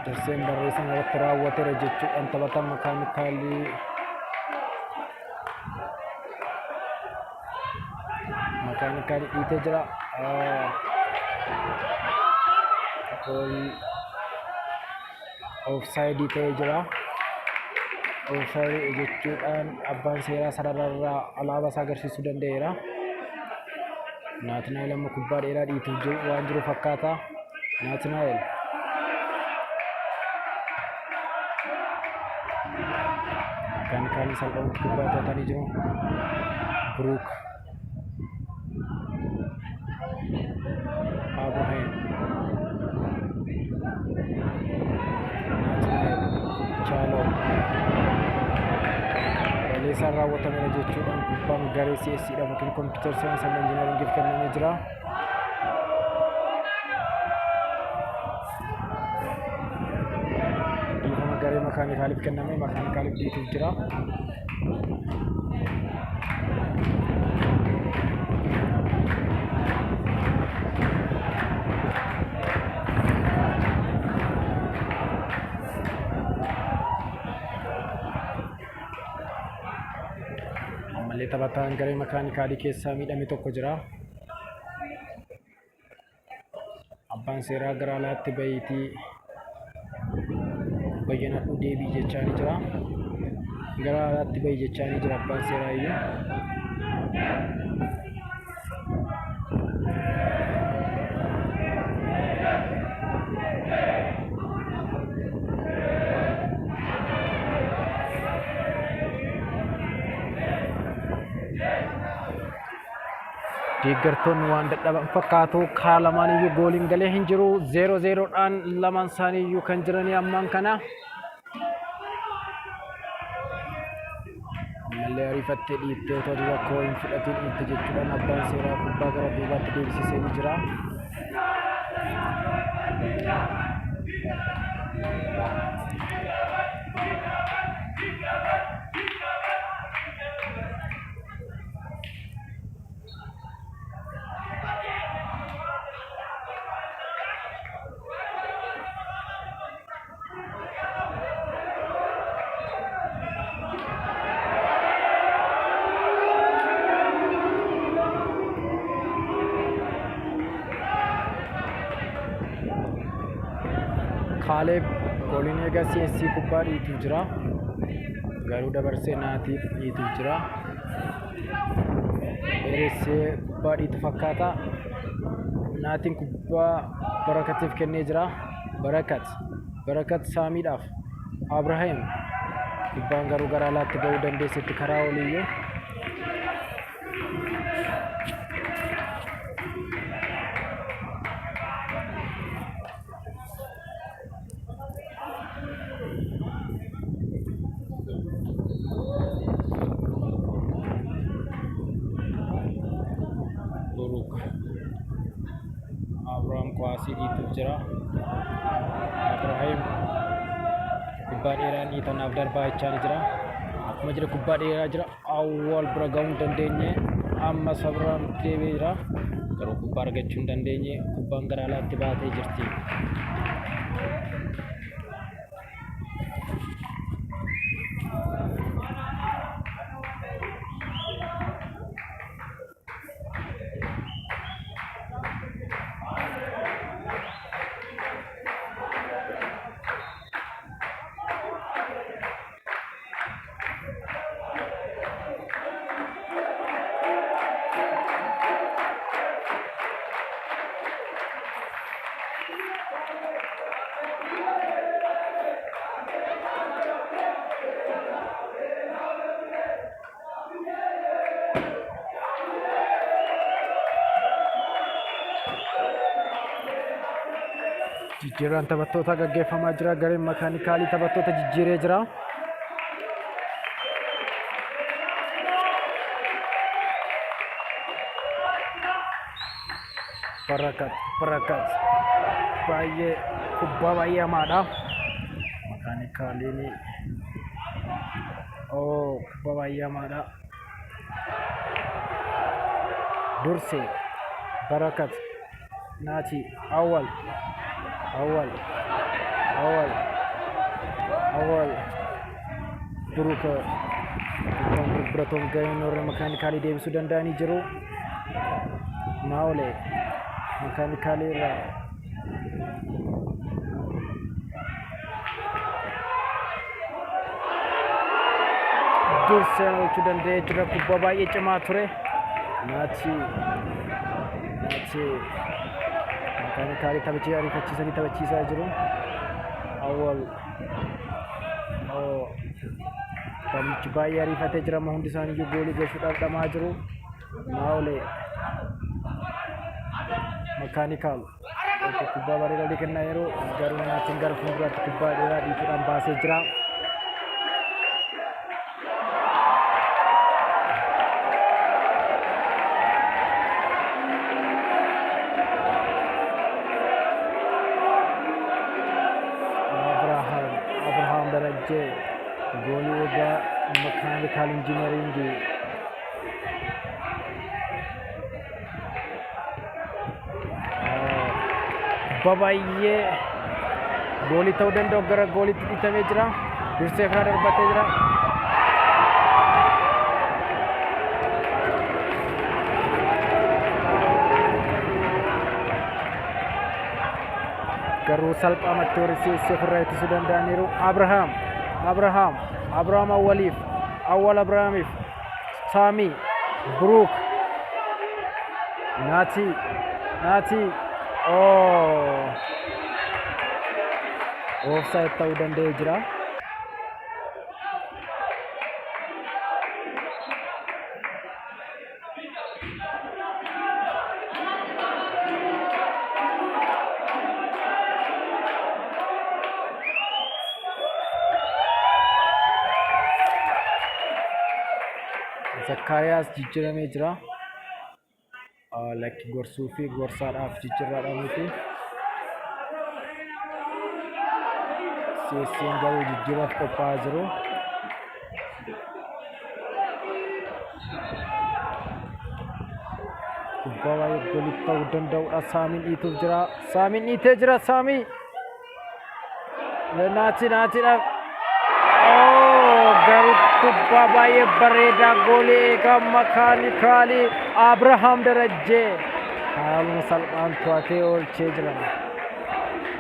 Durseen barreessan irratti raawwateera jechuudhaan taphataan makaanikaalii makaanikaalii dhiitee jira. Goolii oofsaayidii ta'ee jira. Oofsaayidii jechuudhaan abbaan seeraa sarararraa alaabaa isaa agarsiisuu danda'eera. Naatnaa'el amma kubbaa dheeraa dhiituuf jiru waan jiru fakkaata. Naatnaa'el. Makaanikaalii salphumatti kubbaa to'atanii jiru. Biruuk. Abrahaam. Naatnaa'el. Chaaloo. Balleessaan raawwatameera jechuudhaan kubbaan garee CSC dhaaf yookiin kompiitar saayinsii and injiinaringiif kennamee jira. Dhiifama garee makaanikaaliif kenname makaanikaaliif dhiituuf jira. Ammallee taphataan garee makaanikaalii keessaa miidhame tokko jira. Abbaan seeraa gara alaatti bahiitii bayyanadhu deebii jechaa ni jira. Gara alaatti bahi jechaa ni jira abbaan seeraa iyyuu. Deeggartoonni waan dadhaban fakkaatu. Karaa lamaan iyyuu gooliin galee hin jiru. Zeeroo zeeroodhaan lamaan isaanii iyyuu kan jiranii ammaan kana. Ammallee ariifattee dhiittee otoo rakkoo hin fudhatiin dhiitte jechuudhaan abbaan seeraa kubbaa gara duubaatti deebisisee ni jira. Kaaleeb gooliin eegaa CSC kubbaa dhiituuf jira. Garuu dabarsee Naatiif dhiituuf jira. Dheeressee kubbaa dhiitu fakkaata. Naatiin kubbaa Barakatiif kennee jira. Barakat. Barakat Saamiidhaaf. Abrahaam. Kubbaan garuu gara alaatti ba'uu dandeessetti karaa oliiyyuu. Buruk. Abrahaam kuwaasii dhiituuf jira. Abrahaam kubbaa dheeraa dhiitanaaf darbaa jechaa ni jira. Akkuma jira kubbaa dheeraa jira. Awwaal bira ga'uu hin dandeenye. Ammas Abrahaam deebi'ee jira. Garuu kubbaa argachuu hin dandeenye. Kubbaan gara alaatti baatee jirti. Jijjiirraan taphattootaa gaggeeffamaa jira. Gareen makaanikaalii taphattoota jijjiiree jira. Barakat Barakat baay'ee kubbaa baay'ee hamaadha. Makaanikaaliin oo kubbaa baay'ee hamaadha. Dursee Barakat Naati Awwal Awwal Awwal Awwal Buruk kubbaan gurguratoon gaheen warra makaanikaalii deebisuu danda'anii jiru. Naa'olee makaanikaalii irraa dursee oolchuu danda'ee jira. Kubbaa baay'ee cimaa ture. Naati Naati makaanikaalii taphicha ariifachiisanii taphachiisaa jiru. Awwal Taphnichi baay'ee ariifatee jira. Amma hundi isaaniiyyuu goolii gashuudhaaf dhamaa jiru. Naa'olee makaanikaal kubbaa bareedaa olii kennaa yeroo garuu naatiin gara fuulduraatti kubbaa dheeraa dhiituudhaan baasee jira. Abrahaam Abrahaam Darajjee goolii eegaa makaanikaal injiinaringii babaay'ee goolii ta'uu danda'u gara gooliitti dhiitamee jira. Dursee ofirraa darbatee jira. Garuu salphaamatti warri CSC ofirraa ittisuu danda'aniiru. Abrahaam Abrahaam Abrahaam Awwaliif Awwal Abrahaamiif Saamii Buruuk Naatii Naatii oo Offside ta'uu danda'ee jira. Zakkaariyaas jijjiiramee jira. Lakki gorsuu fi gorsaadhaaf jijjiirraadhaaf miti. CSC'n garuu jijjiiraaf qophaa'aa jiru. Kubbaa baay'ee golii ta'uu danda'udha. Saamiin dhiituuf jira. Saamiin dhiitee jira. Saamii. Naati naatiidha. Garuu kubbaa baay'ee bareedaa goolii eegaa makaanikaalii Abrahaam Darajjee haaluma salphaan to'atee oolchee jira.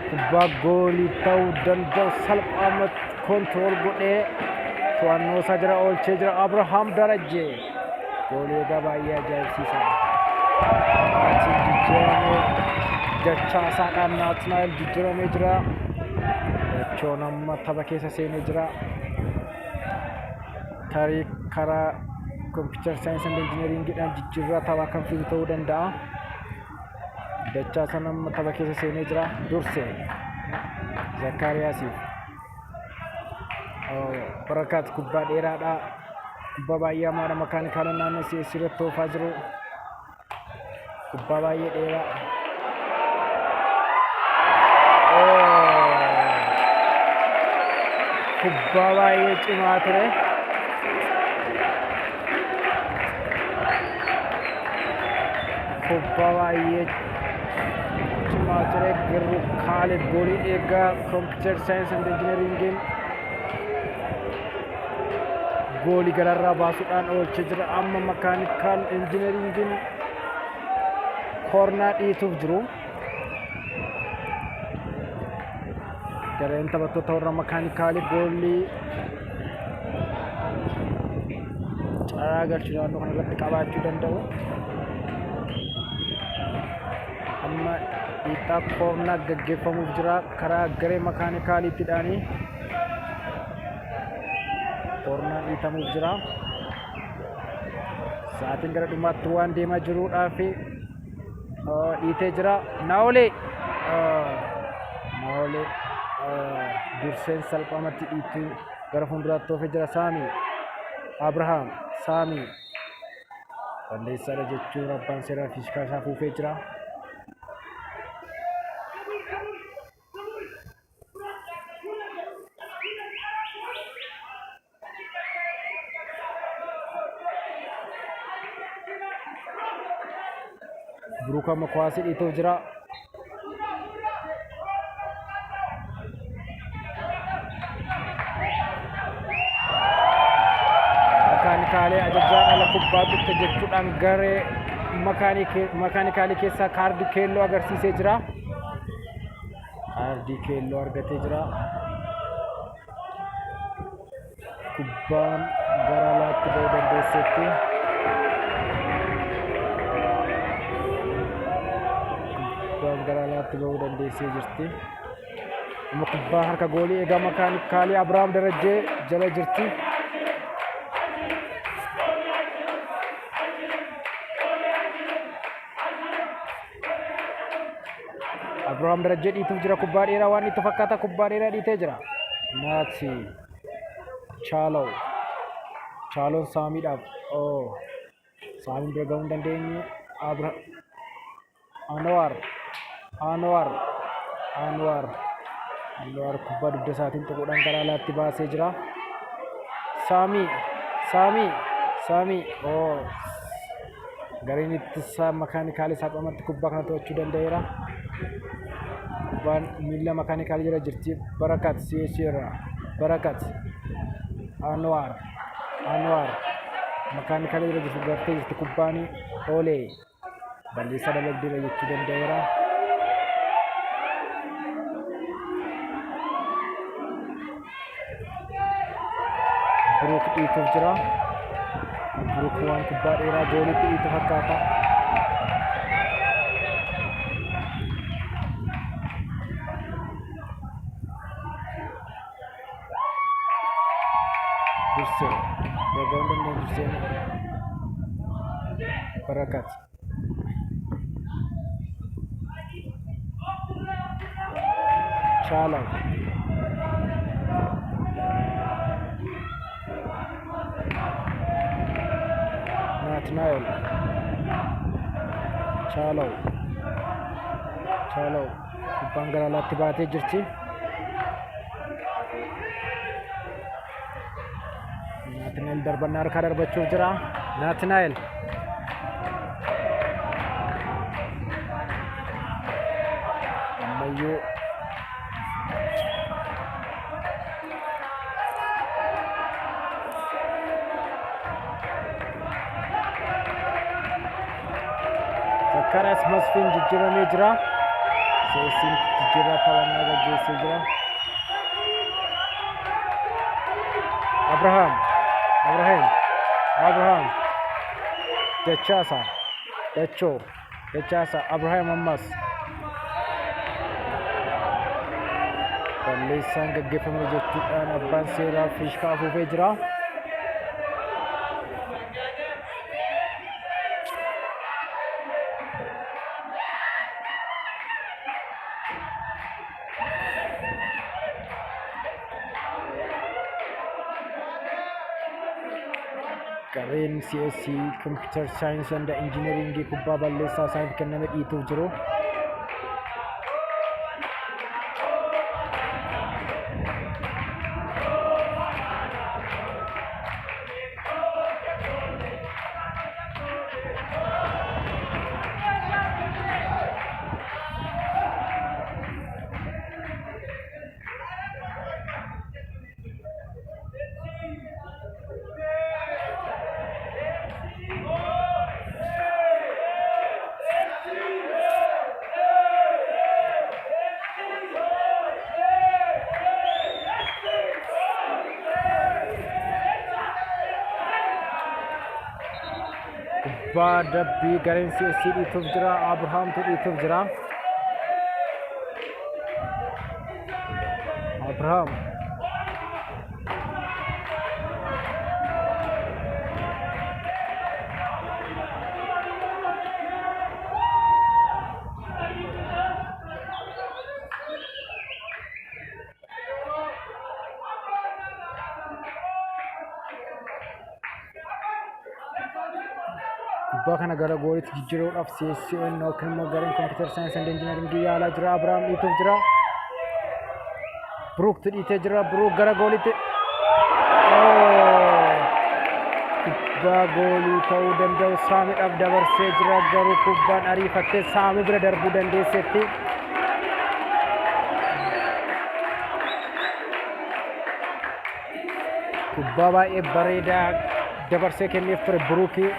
Kubbaa goolii ta'uu danda'u salphaamatti kontirool godhee to'annoo isaa jira oolchee jira Abrahaam Darajjee. Goolii egaa baay'ee ajaa'ibsiisaadha. Naatiin jijjiiramee dachaasaadhaan Naatnaa'el jijjiiramee jira. Dachoon amma tapha keessa seenee jira. Tarii karaa kompiitar saayinsii and injineeringiidhaan jijjiirraa taphaa kan fidu ta'uu danda'a. Dachaasaan amma tapha keessa seenee jira. Dursee Zakkaariyaasiif. Barakaat kubbaa dheeraadha. Kubbaa baay'ee hamaadha. Makaanikaala naannoo CS irratti oofaa jiru. Kubbaa baay'ee dheeraa. Kubbaa baay'ee cimaa ture. Kubbaa baay'ee cimaa ture. Garuu Kaaleb goolii eegaa Computer Science and Engineeringin goolii gararraa baasuudhaan oolchee jira. Amma Mechanical Engineeringin koornaa dhiituuf jiru. Gareen taphattoota warra makaanikaalii goolii carraa galchu naannoo kana irratti qabaachuu danda'u. Amma dhiittaa koornaa gaggeeffamuuf jira karaa garee makaanikaaliittidhaanii koornaan dhiitamuuf jira. Sa'aatiin gara dhumaatti waan deemaa jiruudhaa fi dhiitee jira. Naolee Naolee durseen salphaamatti dhiittuu gara fuulduraatti oofee jira. Saamii Abrahaam Saamii balleessaadha jechuun abbaan seeraa fiishkaa isaa fuufee jira. Biruuk amma kuwaasii dhiituuf jira. Makaanikaalee ajajaan ala kubbaa tuqxe jechuudhaan garee makaanikaalii keessaa kaardii keelloo agarsiisee jira. Kaardii keelloo argatee jira. Kubbaan gara alaatti ba'uu dandeesseetti. Kubbaan gara alaatti ba'uu dandeessee jirti. Amma kubbaa harka goolii eegaa makaanikaalii Abiraam Darajjee jala jirti. Abiraam Darajjee dhiituuf jira kubbaa dheeraa waan dhiitu fakkaata kubbaa dheeraa dhiitee jira. Naati Chaalaw Chaaloon Saamiidhaaf oo Saamiin bira gahuu hin dandeenye Abra Anwaar Anwaar Anwaar Anwaar kubbaa dugda isaatiin tuquudhaan gara alaatti baasee jira. Saamii Saamii Saamii oo Gareen ittisaa makaanikaalii salphumatti kubbaa kana to'achuu danda'eera. Kubbaan miila makaanikaalii jala jirti. Barakat CH irraa. Barakat. Anwaar. Anwaar. Makaanikaalii jala jirti. Gartee jirti kubbaan Olee. Balleessaa dalagdeera jechuu danda'eera. Biruuk dhiituuf jira. Biruuk waan kubbaa dheeraa goolitti dhiitu fakkaata. Dursee gaga'uu danda'u dursee Barakat. Chaalaw. Naatnaa'el. Chaalaw. Chaalaw. Kubbaan gara alaatti baatee jirti. Naatnaa'el darbannaa harkaa darbachuuf jira. Naatnaa'el. Ammayyuu Zakkaariyaas Masfiin jijjiiramee jira. CSC'n jijjiirraa taphannaa gaggeessee jira. Abrahaam Abrahaam Abrahaam Dachaasa Dachoo Dachaasa Abrahaam ammas balleessaan gaggeeffame jechuudhaan abbaan seeraa fiishkaa afuufee jira. Gareen CSC Computer Science and Engineering kubbaa balleessaa isaaniif kenname dhiituuf jiru. Kubbaa dabbii gareen CSC dhiituuf jira. Abrahaamtu dhiituuf jira. Abrahaam. Kubbaa kana gara goolitti jijjiiruudhaaf CSCO'n yookiin immoo gareen Computer Science and Engineering yaalaa jira. Abiraam dhiituuf jira. Biruuktu dhiitee jira. Biruuk gara goolitti. Kubbaa goolii ta'uu danda'u Saamiidhaaf dabarsee jira. Garuu kubbaan ariifattee Saamii bira darbuu dandeesseetti. Kubbaa baay'ee bareedaa dabarsee kenneef ture Biruukii.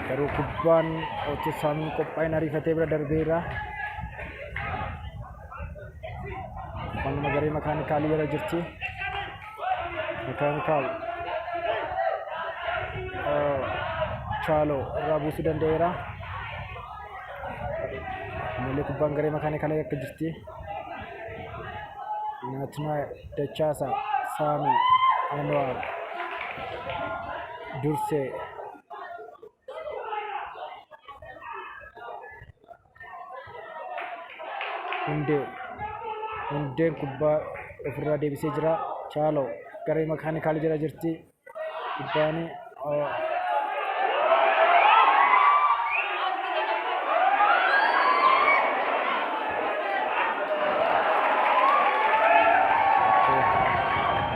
Garuu kubbaan otoo Saamiin qophaa'in ariifatee bira darbeera. Kubbaan nama garee makaanikaalii jala jirti. Makaanikaal Chaaloo irraa buusuu danda'eera. Ammallee kubbaan garee makaanikaalii akka jirti. Naatnaa Dachaasaa Saamii Anwaar Dursee Hundee Hundeen kubbaa ofirraa deebisee jira. Chaaloo garee makaanikaalii jala jirti. Kubbaan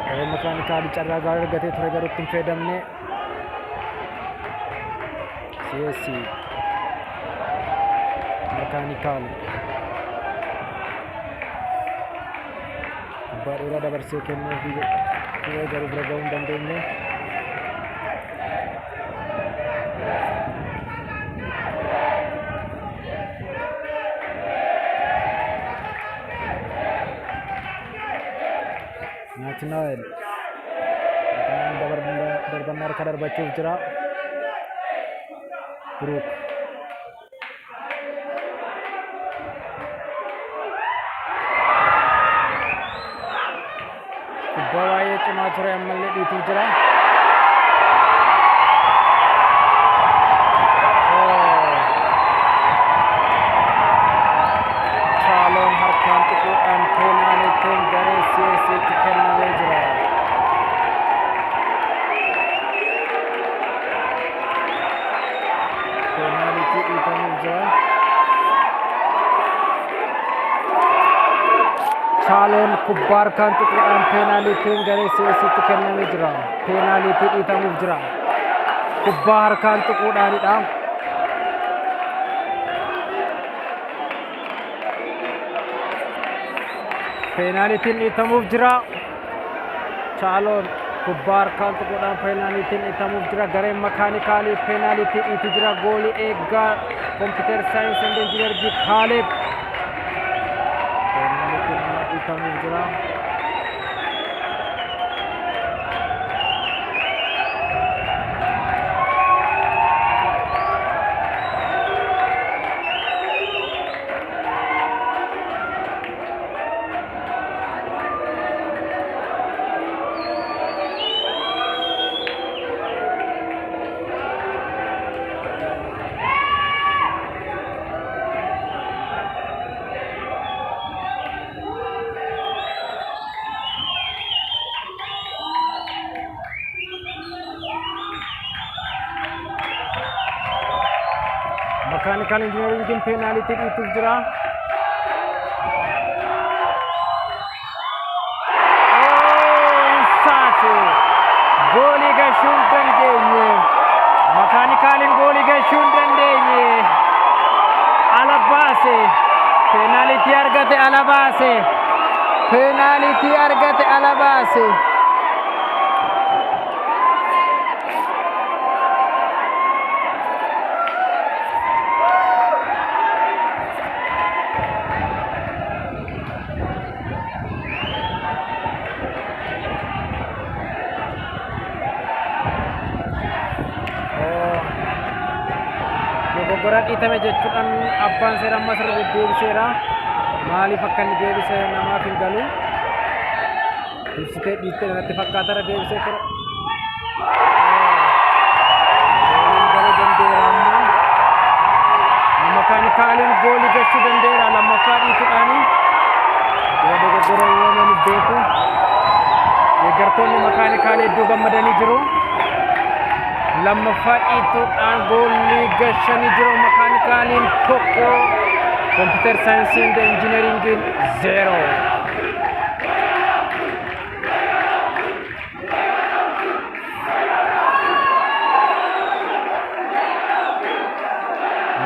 gareen makaanikaalii carraa gaarii argatee ture garuu itti hin fayyadamne. CSC makaanikaal kubbaa dheeraa dabarsee kennuuf ture garuu bira ga'uu hin dandeenye. Naatnaa'el darbannaa harka darbachuuf jira. Biruuk. Kubbaa baay'ee cimaa ture ammallee dhiituuf jira. Chaaloon harkaan tuquudhaan peenaalitiin garee CSCtti kennamee jira. Peenaalitii dhiitamuuf jira. Chaaloon kubbaa harkaan tuquudhaan peenaalitiin garee CSCtti kennamee jira. Peenaalitii dhiitamuuf jira. Kubbaa harkaan tuquudhaanidha. Peenaalitiin dhiitamuuf jira. Chaaloon kubbaa harkaan tuquudhaan peenaalitiin dhiitamuuf jira. Gareen makaanikaalii peenaalitii dhiitu jira. Goolii eeggaa kompiitar saayinsii and injiinaringii Kaaleeb. Mechanical engineeringiin peenaalitii dhiituuf jira. Saase goolii gashuu hin dandeenye. Makaanikaaliin goolii gashuu hin dandeenye. Ala baase. Peenaalitii argate ala baase. Peenaalitii argate ala baase. Dogoggora dhiitame jechuudhaan abbaan seera ammas irra deddeebiseera. Maaliif akka inni deebise namaaf hin galu. Dursitee dhiittee natti fakkaata irra deebisee ture. Gooliin galuu danda'eera amma. Makaanikaaliin goolii gashuu danda'eera lammaffaa dhiituudhaani. Yoo dogoggora uumaman beeku. Deeggartoonni makaanikaalii hedduu gammadanii jiru. Lammaffaa dhiituudhaan goolii gashanii jiru makaanikaaliin tokko. Computer science and engineeringiin 0.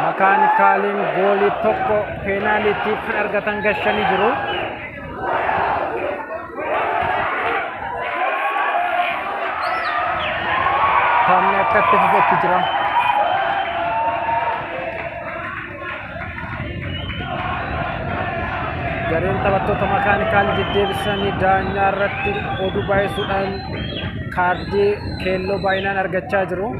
Makaanikaaliin goolii tokko peenaalitii kan argatan gashanii jiru. Taphni akka itti fufetti jira. Gareen taphattoota makaanikaal deddeebisanii daanyaa irratti oduu baay'isuudhaan kaardii keelloo baay'inaan argachaa jiru.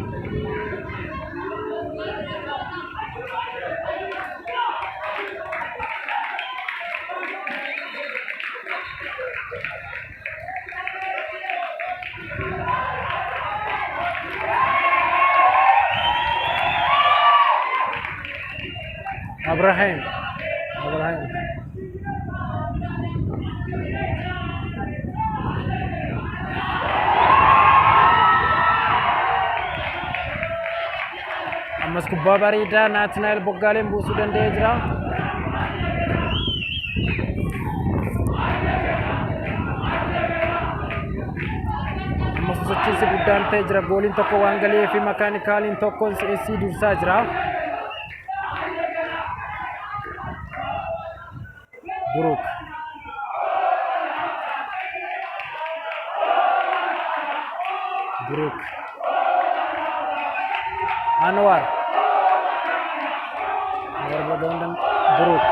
Abrahaam. Abrahaam. Ammas kubbaa bareedaa Naatnaa'el Boggaaleen buusuu danda'ee jira. Amma sosochiinsi guddaan ta'e jira. Gooliin tokko waan galee fi makaanikaaliin tokkoon si'eessii dursaa jira. Buruk. Buruk. Anwar. Anwar Badondan Buruk.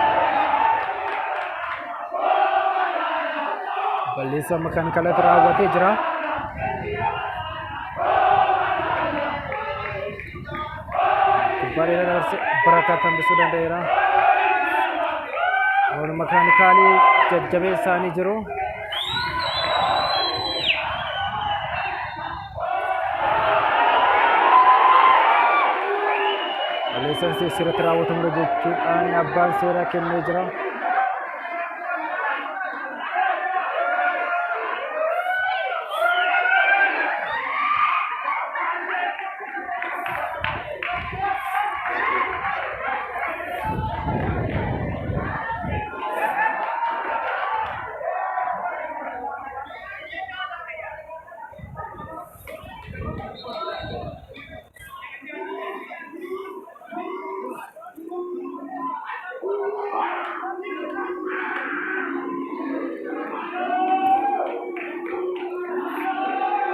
Balleessaa makaanikaalatti raawwatee jira. Kubbaa dheeraa dabarsee Barakat hambisuu danda'eera. Warri makaanikaalii jajjabeessaanii jiru. Balleessaan seerratti raawwatamudha jechuudhaan abbaan seeraa kennee jira.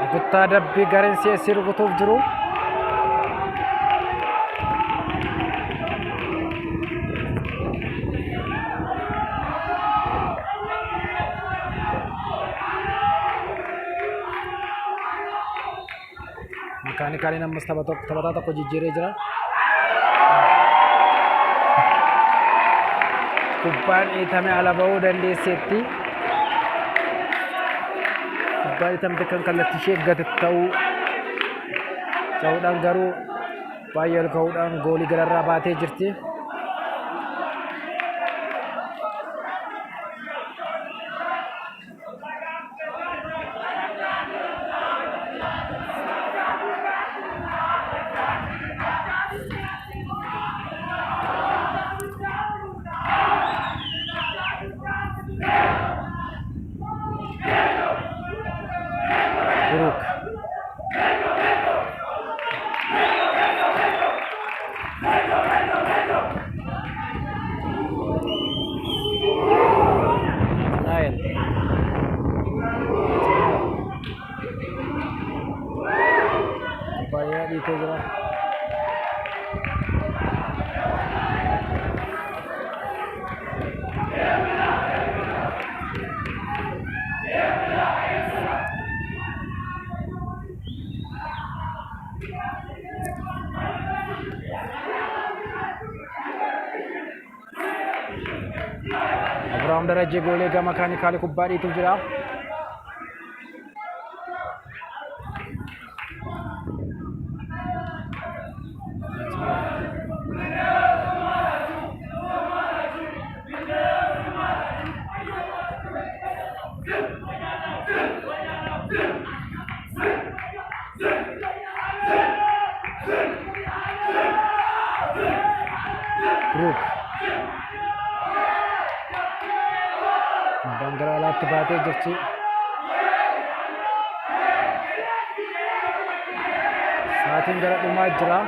Rukuttaa dabbii gareen CSC rukutuuf jiru. Makaanikaalii ammas taphataa tokko jijjiiree jira. Kubbaan dhiitame ala ba'uu dandeesseetti. Kubbaa dhiitamte kan kallattii ishee eeggate ta'uudhaan garuu baay'ee ol ka'uudhaan goolii gararraa baatee jirti. Buruk. Naayil. Baay'ee dhiitee jira. Abiraam Darajjee goolee gama mekaanikaalii kubbaa dhiituuf jira. Brook. Kubbaan gara alaatti baatee jirti. Sa'aatiin gara dhumaa jira.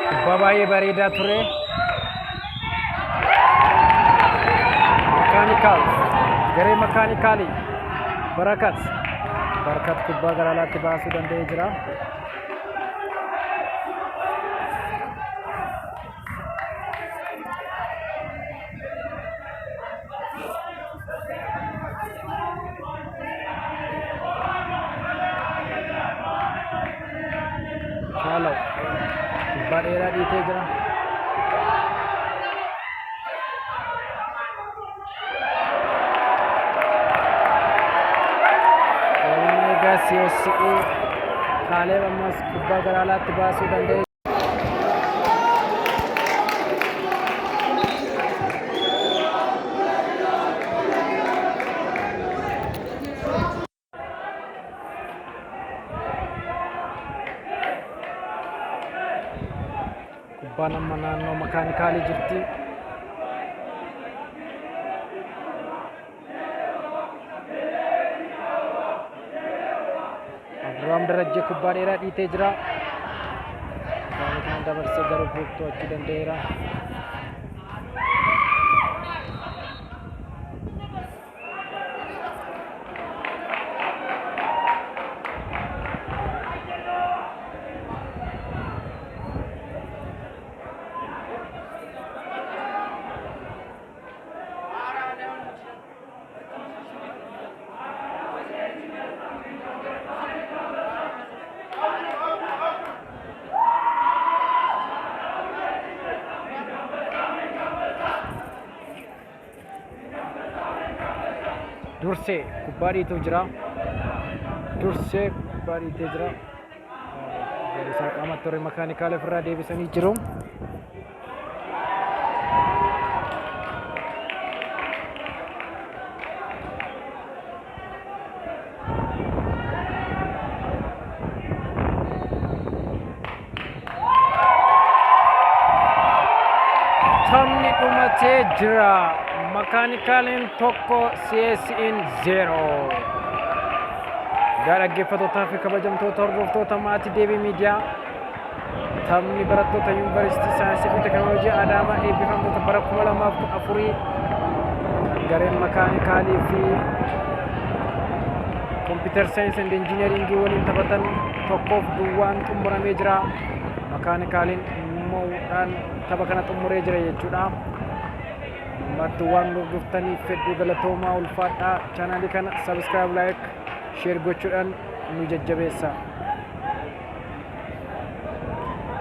Kubbaa baay'ee bareedaa ture. Makaanikaal garee makaanikaalii Barakat Barakat kubbaa gara alaatti baasuu danda'ee jira. Shaalaw kubbaa dheeraa dhiitee jira. Omega CSE Kaaleeb ammas kubbaa gara alaatti baasuu danda'e. Kubbaan amma naannoo makaanikaalii jirti. Abiraam Darajjee kubbaa dheeraa dhiitee jira. Kubbaan dabarsee garuu Brook to'achuu danda'eera. Dursee kubbaa dhiituuf jira. Dursee kubbaa dhiitee jira. Isaa qaamatti warri makaanikaala ofirraa deebisanii jiru. Taphni dhumatee jira. Makaanikaaliin tokko CSE'n 0. Egaa dhaggeeffattootaa fi kabajamtoota hordoftoota maatii deebii miidiyaa taphni barattoota yuunivarsiitii saayinsii fi teekinooloojii Adaamaa eebbifamtoota bara 2014 kan gareen makaanikaalii fi kompiitara Computer Science and Engineering waliin taphatan 1-0n xumuramee jira. Mechanicaliin mo'uudhaan tapha kana xumuree jira jechuudha. Ammatti waan hordoftaniif hedduu galatoomaa, ulfaadhaa. Chaanaalii kana subscribe, like, share gochuudhaan nu jajjabeessa.